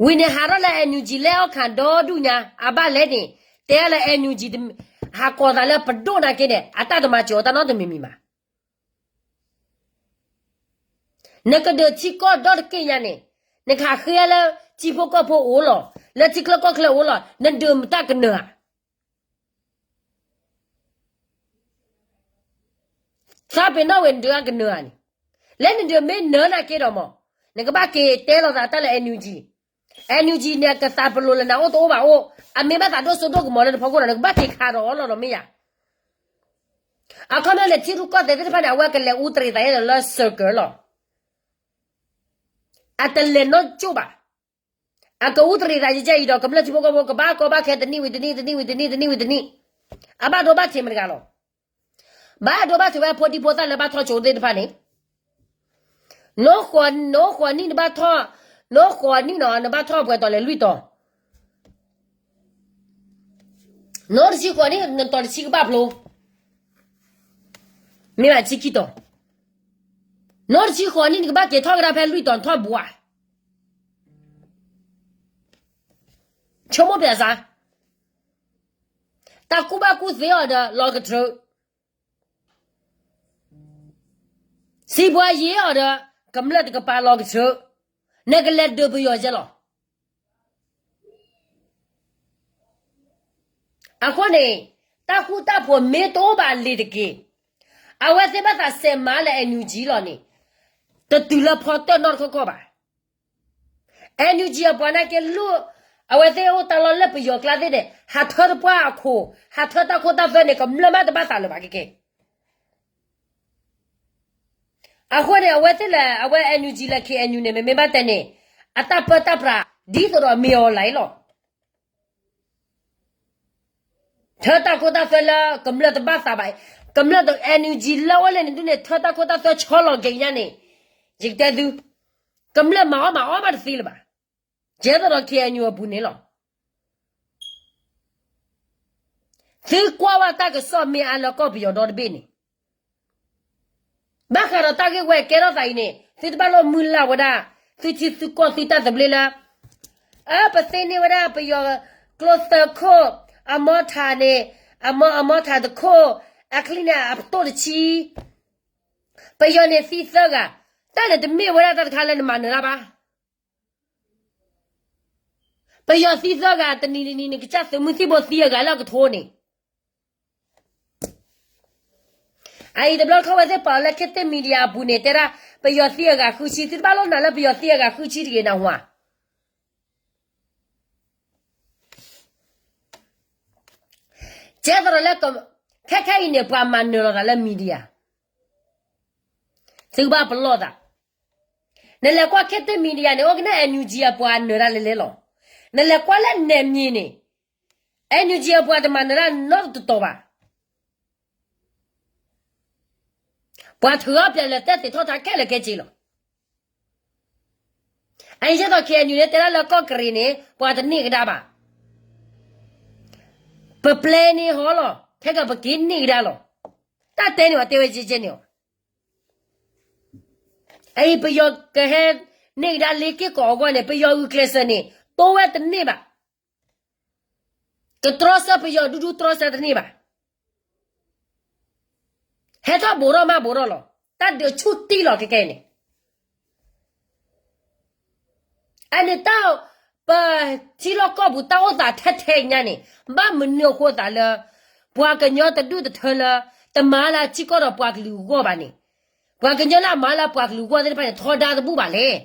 ဝံၤန့ၣ်ဟးထီၣ်လၢ NUG လၢအီၣ်ခးဒီဒူၣ်ညါ, အဘၣ်လဲၣ်န့ၣ်, တဲလၢ NUG ဟးကိးသးလၢပဒိၣ်နာ်က့န့ၣ် အတၢ်တမၤစၢၤအီၤတၢ်နီတမံၤမံၤဘၣ်. နကဒုးထံကီၢ်ဒီတက့ၢ်ညါန့ၣ်, နကဟးဃ့လၢထံဖိကီၢ်ဖိအိၣ်လီၤ, လၢထံချၢကီၢ်ချၢအိၣ်လီၤ, နဒုးမတၢ်ကနၢၤဧါ. သးပ့ၤနီၣ်ဝဲနဒုးအကနၢၤဧါန့ၣ်, လၢနဒုးမ့ၢ်နၢၤနာ်က့ဒီးမး, နကဘၣ်က့ၤတဲလိာ်သးတၢ်လၢ NUG, NUG န့ၣ် အကသးပလိာ်လၢနအိၣ်တအိၣ်ဘၣ်အိၣ်, အမ့ၢ်ဘၣ်သးဒိၣ်စိဒိၣ်ကမီၤလၢနဖီခိၣ်ဒီး နကဘၣ်က့ၤခးဒီးအီၤလီၤဒီးမ့ၢ်ယၤ. အခီပညီန့ၣ် ထံရူၢ်ကီၢ်သဲးသ့ၣ်တဖၣ်န့ၣ် အဝဲကလဲၤအူတရံးသးယဲဒီးလၢ circle လီၤ. အတလဲၤနီၢ်ကၠိၣ်ဘၣ်. အကအူတရံးသးယဲယဲအံၤဒီး ကမျၢၢ်ထံဖိကီၢ်ဖိ ကဘၣ်ကီဘၣ်ခဲတနံၣ်ဝံၤတနံၣ် တနံၣ်ဝံၤတနံၣ် တနံၣ်ဝံၤတနံၣ်, အဘၣ်ဒိဘၣ်ထံးမတၤတဂၤလီၤ. ဘၣ်ဒိဘၣ်ထံးဝဲဖိဒံဖိသၣ်လၢဘၣ်ထီၣ်ကၠိသ့ၣ်တဖၣ်န့ၣ်, နအိၣ်ဃိးနံၣ်နဘၣ်ထီၣ်, နအိၣ်ဃိးနံၣ်နီၤ နဘၣ်ထီၣ်ပှဲၤတီၤလဲၣ်လွံၢ်တီၤ, နအိၣ်တဆံဃိးနံၣ် နတီၤတဆံကဘၣ်ဖျိ, မ့ၢ်ဘၣ်ဆံခံတီၤ, နအိၣ်တဆံဃိးနံၣ် နကဘၣ်က့ၤထီၣ်ကဒါဖဲလွံၢ်တီၤ နထီၣ်ဘှး ဆိကမိၣ်ပျဲစါ, တၢ်ကူၣ်ဘၣ်ကူၣ်သ့အီၤဒီးလီၤကတြၢ, စံးပှၤယ့အီၤဒီး ကမျၢၢ်တကပၤလီၤကတြၢ, နကလဲၤဒုးပယီၤကဲလီၤ. အဃိန့ၣ်, တၢ်ဃူတၢ်ဖိးမ့ၢ်တအိၣ်ဘၣ်လံၤတက့ၢ်, အဝဲသ့ၣ်ဘၣ်သးစဲးမၤလၢ NUG လီၤန့ၣ်, တတုၤလၢဖီတၢၣ်နီတခီခီဘၣ်. NUG အပှၤနာ်က့လိၣ်, အဝဲသ့ၣ်အိၣ်တၢ်လီၢ်လၢပယီၤကျါသ့ၣ်န့ၣ် ဟးထၢတပှၢ်အခိၣ်, ဟးထၢတၢ်ခိတၢ်သွဲန့ၣ် ကမျၢၢ်မးတဘၣ်သးလၢၤဘၣ်ကကဲ. အဃိန့ၣ် အဝဲသ့ၣ်လဲၤ အဝဲ NUG လဲၤ KNU န့ၣ် မ့မ့ၢ်ဘၣ်တဲန့ၣ်, အတၢ်ပၢတၢ်ပြး ဒ်သိးဒီးမ့ၢ်အီၤလၢအံၤလီၤ. ထၢတၢ်ခိတၢ်သွဲလၢကမျၢၢ်တဘၣ်သးဘၣ်, ကမျၢၢ်တ NUG လၢအိၣ်လဲၣ်န့ၣ်ဒုးန့ၣ် ထၢတၢ်ခိတၢ်သွဲဆီလီၤက့ၤညါန့ၣ်, ယကတဲသု, ကမျၢၢ်မၤအီၣ်မၤအီမးတသ့လၢၤဘၣ်. ကဲသိးဒီး KNU အပူၤန့ၣ်လီၤ. သုကွၢ်ဝဲတၢ်ကစီၣ်မ့ၢ်အါလၢကီၢ်ပယီၤဒီတဘ့ၣ်န့ၣ် ဘၣ်ဃးဒီးတၢ်ဂ့ၢ်ဝဲကဲထီၣ်သးအံၤန့ၣ် သုတဘၣ်လိၣ်မုၢ်လၢ်ဝဲဒၣ်, သုထံသုကီၢ်သုတၢ်သဘျ့လၢ, အၢ ပသ့န့ၢ်ဝဲဒၣ်ပယီၤကျိသၢခိၣ်, အမီထးန့ၣ်, အမီ, အမီထးတခိၣ်, အချံန့ၣ်အပတိၢ်တဆံ, ပယီၤန့ၣ်သံသၢဂၤ, တၢ်န့ၣ်တမ့ၢ်ဝဲဒၣ်တၢ်တခါလၢနမၤနၢၤတၢ်ဘၣ်. ပယီၤသံသၢဂၤ တနံၤတနံၤန့ၣ် ကစၢ်သုးမုၢ်သံၣ်ဘိသံအဂၤလၢအကထိန့ၣ် အအံၤတဘျီခီဝဲသ့ၣ်ပာ်လီၤလၢ ခေတ်သစ် Media အပူၤန့ၣ် တဲဒၣ် ပယီၤသံအဂၤဃုဆံ, သုတဘၣ်လိၣ်နာ်လၢပယီၤသံအဂၤဃုဆံတဂ့ၤနၢ်ဟူဧါ. ကဲသိးဒီးလၢ ခဲခဲအံၤန့ၣ် ပှၤမၤနၢၤလီၤသးလၢ media, သုကဘၣ်ပလီၢ်သး. နလဲၤကွၢ် ခေတ်သစ် Media န့ၣ် အိၣ်ကနဲၣ် NUG အပှၤနၢၤတၢ်လဲၤလဲၤလီၤ. နလဲၤကွၢ်လၢ နယ်မြေ န့ၣ် NUG အပှၤတမၤနၢၤတၢ်နီတတီၤဘၣ်. ပှၤထုးအီၣ်ပျဲလဲၤတဲသ့ၣ်ထီၣ်ထါခဲလၢာ်ခဲဆ့လီၤ. အအံၤဒ်သိး KNU န့ၣ် တဲဒၣ်လၢကီၢ်ကရ့ၣ်န့ၣ် ပှၤတန့ၢ်ကဒါဘၣ်. ပပျဲန့ၢ်ဟီလီၤ, ခဲကပက့ၤန့ၢ်ကဒါလီၤ. တၢ်တဲန့ၢ်ဘၣ် တဲဝဲကဲကဲန့ၣ်လီၤ. အအံၤပယီၤကဟဲန့ၢ်ကဒါလ့က့ၢ်ကီးအဂီၢ်န့ၣ် ပယီၤဂုာ်ကျဲးစၢးန့ၣ် တိဝဲတန့ၢ်ဘၣ်. ကတြီဆၢပယီၤဒူဒူတြီဆၢတန့ၢ်ဘၣ်. ဟဲထီၣ်ဘူးထီၣ်မးဘူးထီၣ်လီၤ. တၢ်ဒုးဆူၣ်တံၢ်လီၤခဲကဲအံၤန့ၣ်. အန့ၣ်တၢ် ပထံလီၢ်ကီၢ်ပူၤတၢ်အိၣ်သးထဲထဲညါန့ၣ် ဘၣ်မနုၤအဃိသးလၢ ပှၤကညီတဒူၣ်တထၢလၢ တမၤလၢထံကီၢ်ဒီးပှၤကလုာ်အဂီၢ်ဘၣ်န့ၣ်, ပှၤကညီလၢအမၤလၢပှၤကလုာ်အဂီၢ်သ့ၣ်တဖၣ်န့ၣ် ထီဒါတဘူၣ်ဘၣ်လဲၣ်.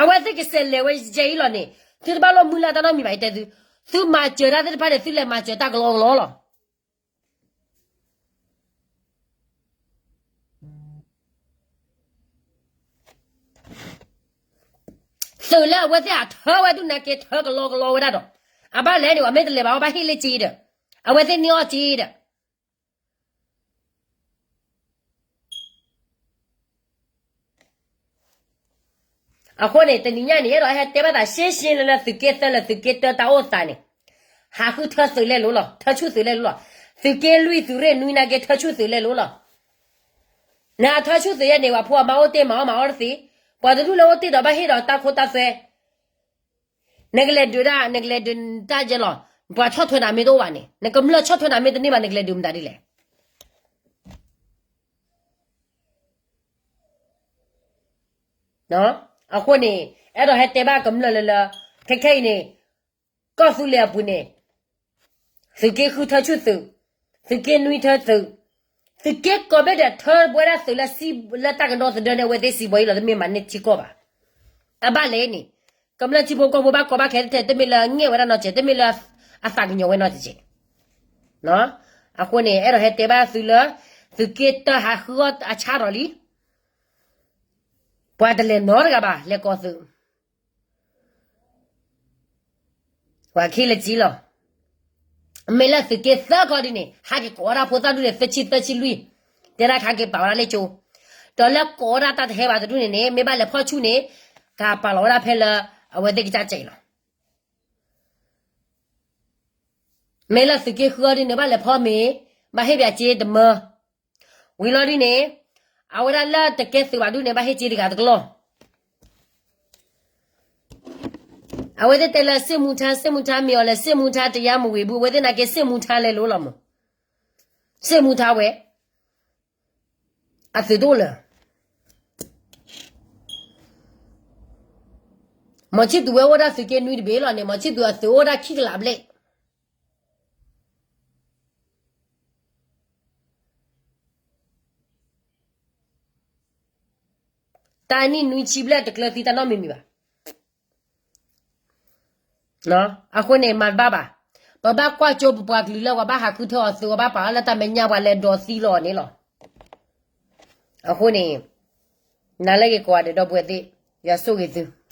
အဝဲသ့ၣ်ကစဲးလဲၤဝဲယဲအံၤလီၤန့ၣ်, သုတဘၣ်လိၣ်မုၢ်လၢ်တၢ်နီတမံၤဘၣ် ယတဲသု, သုမၤစၢၤတၢ်သ့ၣ်တဖၣ်န့ၣ် သုလဲၤမၤစၢၤတၢ်ကလီကလီလီၤ. သုးလၢအဝဲသ့ၣ်အထၢဝဲဒုၣ်နာ်က့ထၢကလီကလီဝဲဒၣ်ဒီး, အဘၣ်လဲၣ်န့ၣ် အမ့ၢ်တလဲၤဘၣ်အီၣ်ဘၣ်ဟ့ၣ်လၢက့ဒီး, အဝဲသ့ၣ်န့ၢ်အီၣ်က့ဒီး အဃိန့ၣ် တနံၤညါန့ၣ် အဲၣ်ဒိးဟဲတဲဘၣ်သးရှဲရှဲလၢလၢသုးက့သၢလၢသုးက့တၢတၢ်အိၣ်သးန့ၣ်, ဟးဃုထၢသုးလဲၣ်လိၤလီၤ, ထၢဆူၣ်သုးလဲၣ်လိၤလီၤ. သုးက့လွံၢ်သုးရ့ၣ်နွံနာ်က့ထၢဆူၣ်သုးလဲၣ်လိၤလီၤ. နထၢဆူၣ်သုးယဲန့ၣ် ပှၤဖိအမါအိၣ်တ့ၢ်မၤအီၣ်မၤအီတသ့, ပှၤတဒူၣ်လၢအိၣ်တ့ၢ်ဒီးဘၣ်ဟ့ၣ်ဒီးတၢ်ခိတၢ်သွဲ နကလဲၤဒုးဒၣ် နကလဲၤဒုးတၢ်ယဲလီၤ. ပှၤဆီၣ်ထွဲနၤမ့ၢ်တအိၣ်ဘၣ်န့ၣ် နကမျၢၢ်ဆီၣ်ထွဲနၤမ့ၢ်တန့ၢ်ဘၣ် နကလဲၤဒုးမတၤဒ်လဲၣ်. အဃိန့ၣ် အဲၣ်ဒိးဟဲတဲဘၣ်ကမျၢၢ်လၢလၢ ခဲခဲအံၤန့ၣ် ကီၢ်သူလ့ၤအပူၤန့ၣ် သုးက့ဃုထၢဆူၣ်သုး, သုးက့နွံထၢသုး, သုးက့ကိးဘ့ၣ်ဒဲးထၢဝဲဒၣ်သုးလၢစံ လၢတၢ်ကဒီသဒၢန့ၣ် အဝဲသ့ၣ်စံးဘီအံၤလီၤ တမ့ၢ်မၤန့ၢ်ထံကီၢ်ဘၣ်. အဘၣ်လဲၣ်န့ၣ် ကမျၢၢ်ထံဖိကီၢ်ဖိဘၣ်ကီဘၣ်ခဲထဲ တမ့ၢ်လၢအငဲၢ်ဝဲဒၣ်နီတစဲး တမ့ၢ်လၢအသးကညီၤဝဲနီတစဲး. အဃိန့ၣ် အဲၣ်ဒိးဟဲတဲဘၣ်သုလၢ သုးက့တၢဟးဃုအီၣ်အဆၣ်ထီၣ်လံ ပှၤတလဲၤနီတဂၤဘၣ် လဲၤကိးသုး ပှၤခံလၢကံလီၤ. မ့ၢ်လၢသုးက့သၢခီဒ်န့ၣ် ဟးက့ၤကိးဝဲဒၣ်ဖိသၣ်ဒူၣ်န့ၣ် သၢဆံသၢဆံလွံၢ်, တဲဒၣ်ဟးက့ၤပာ်ဝဲဒၣ်လၢကၠိ, ဒီးလၢကိးဝဲဒၣ်တၢ်တဟဲဘၣ်တဒူၣ်န့ၣ်န့ၣ် မ့ၢ်ဘၣ်လဲၤဖီၣ်ဆူၣ်န့ၣ် ကပာ်လီၤဝဲဒၣ်ဖဲလၢ အဝဲသ့ၣ်ကစၢ်ကဲအံၤလီၤ. မ့ၢ်လၢသုးက့ဃုအီၤဒ်န့ၣ် ဘၣ်လဲၤဖီၣ်မ့ၤ, ဘၣ်ဟ့ၣ်ပၠးစ့တမၢ, ဝံၤလီၤဒ်န့ၣ် အဝဲဒၣ်လၢတကဲသုးဘၣ်ဒူၣ်န့ၣ် ဘၣ်ဟ့ၣ်စ့တဂၤတကလီၢ်. အဝဲသ့ၣ်တဲလၢ စစ်မှုထမ်း စစ်မှုထမ်း မ့ၢ်အီၤလဲၣ် စစ်မှုထမ်း တရားမဝင်ဘူး အဝဲသ့ၣ်နာ်က့ စစ်မှုထမ်း လဲၤလိၤလီၤမး, စစ်မှုထမ်း ဝဲ အသုးတအိၣ်လၢၤ မီၤဆံၣ်သူးဝဲအိၣ်ဒၣ်သုးက့နွံတဘ့ၣ်လီၤန့ၣ် မီၤဆံၣ်သူးအသုးအိၣ်ဒၣ်ခံကလးဘျဲၣ်. တၢ်နံၣ်နွံဆံဘျဲၣ်တကျၢၤသံတၢ်နီတမံၤမံၤဘၣ်. အဃိန့ၣ် မၤတဘၣ်ဘၣ်. ပဘၣ်ကွၢ်ကၠိပပှၤကလုာ်လၢပှၤဘၣ်ဟးဃုထၢအီၤသုး ပှၤဘၣ်ပာ်အီၤလၢတၢ်မဲာ်ညါ ပှၤလဲၤဒိးသံလီၤန့ၣ်လီၤ. အဃိန့ၣ် နၤလၢဂ့ၤကိးဂၤဒဲးဒီပုၢ်ဝဲၢ်သ့ၣ်, ယွၤဆိၣ်ဂ့ၤသု.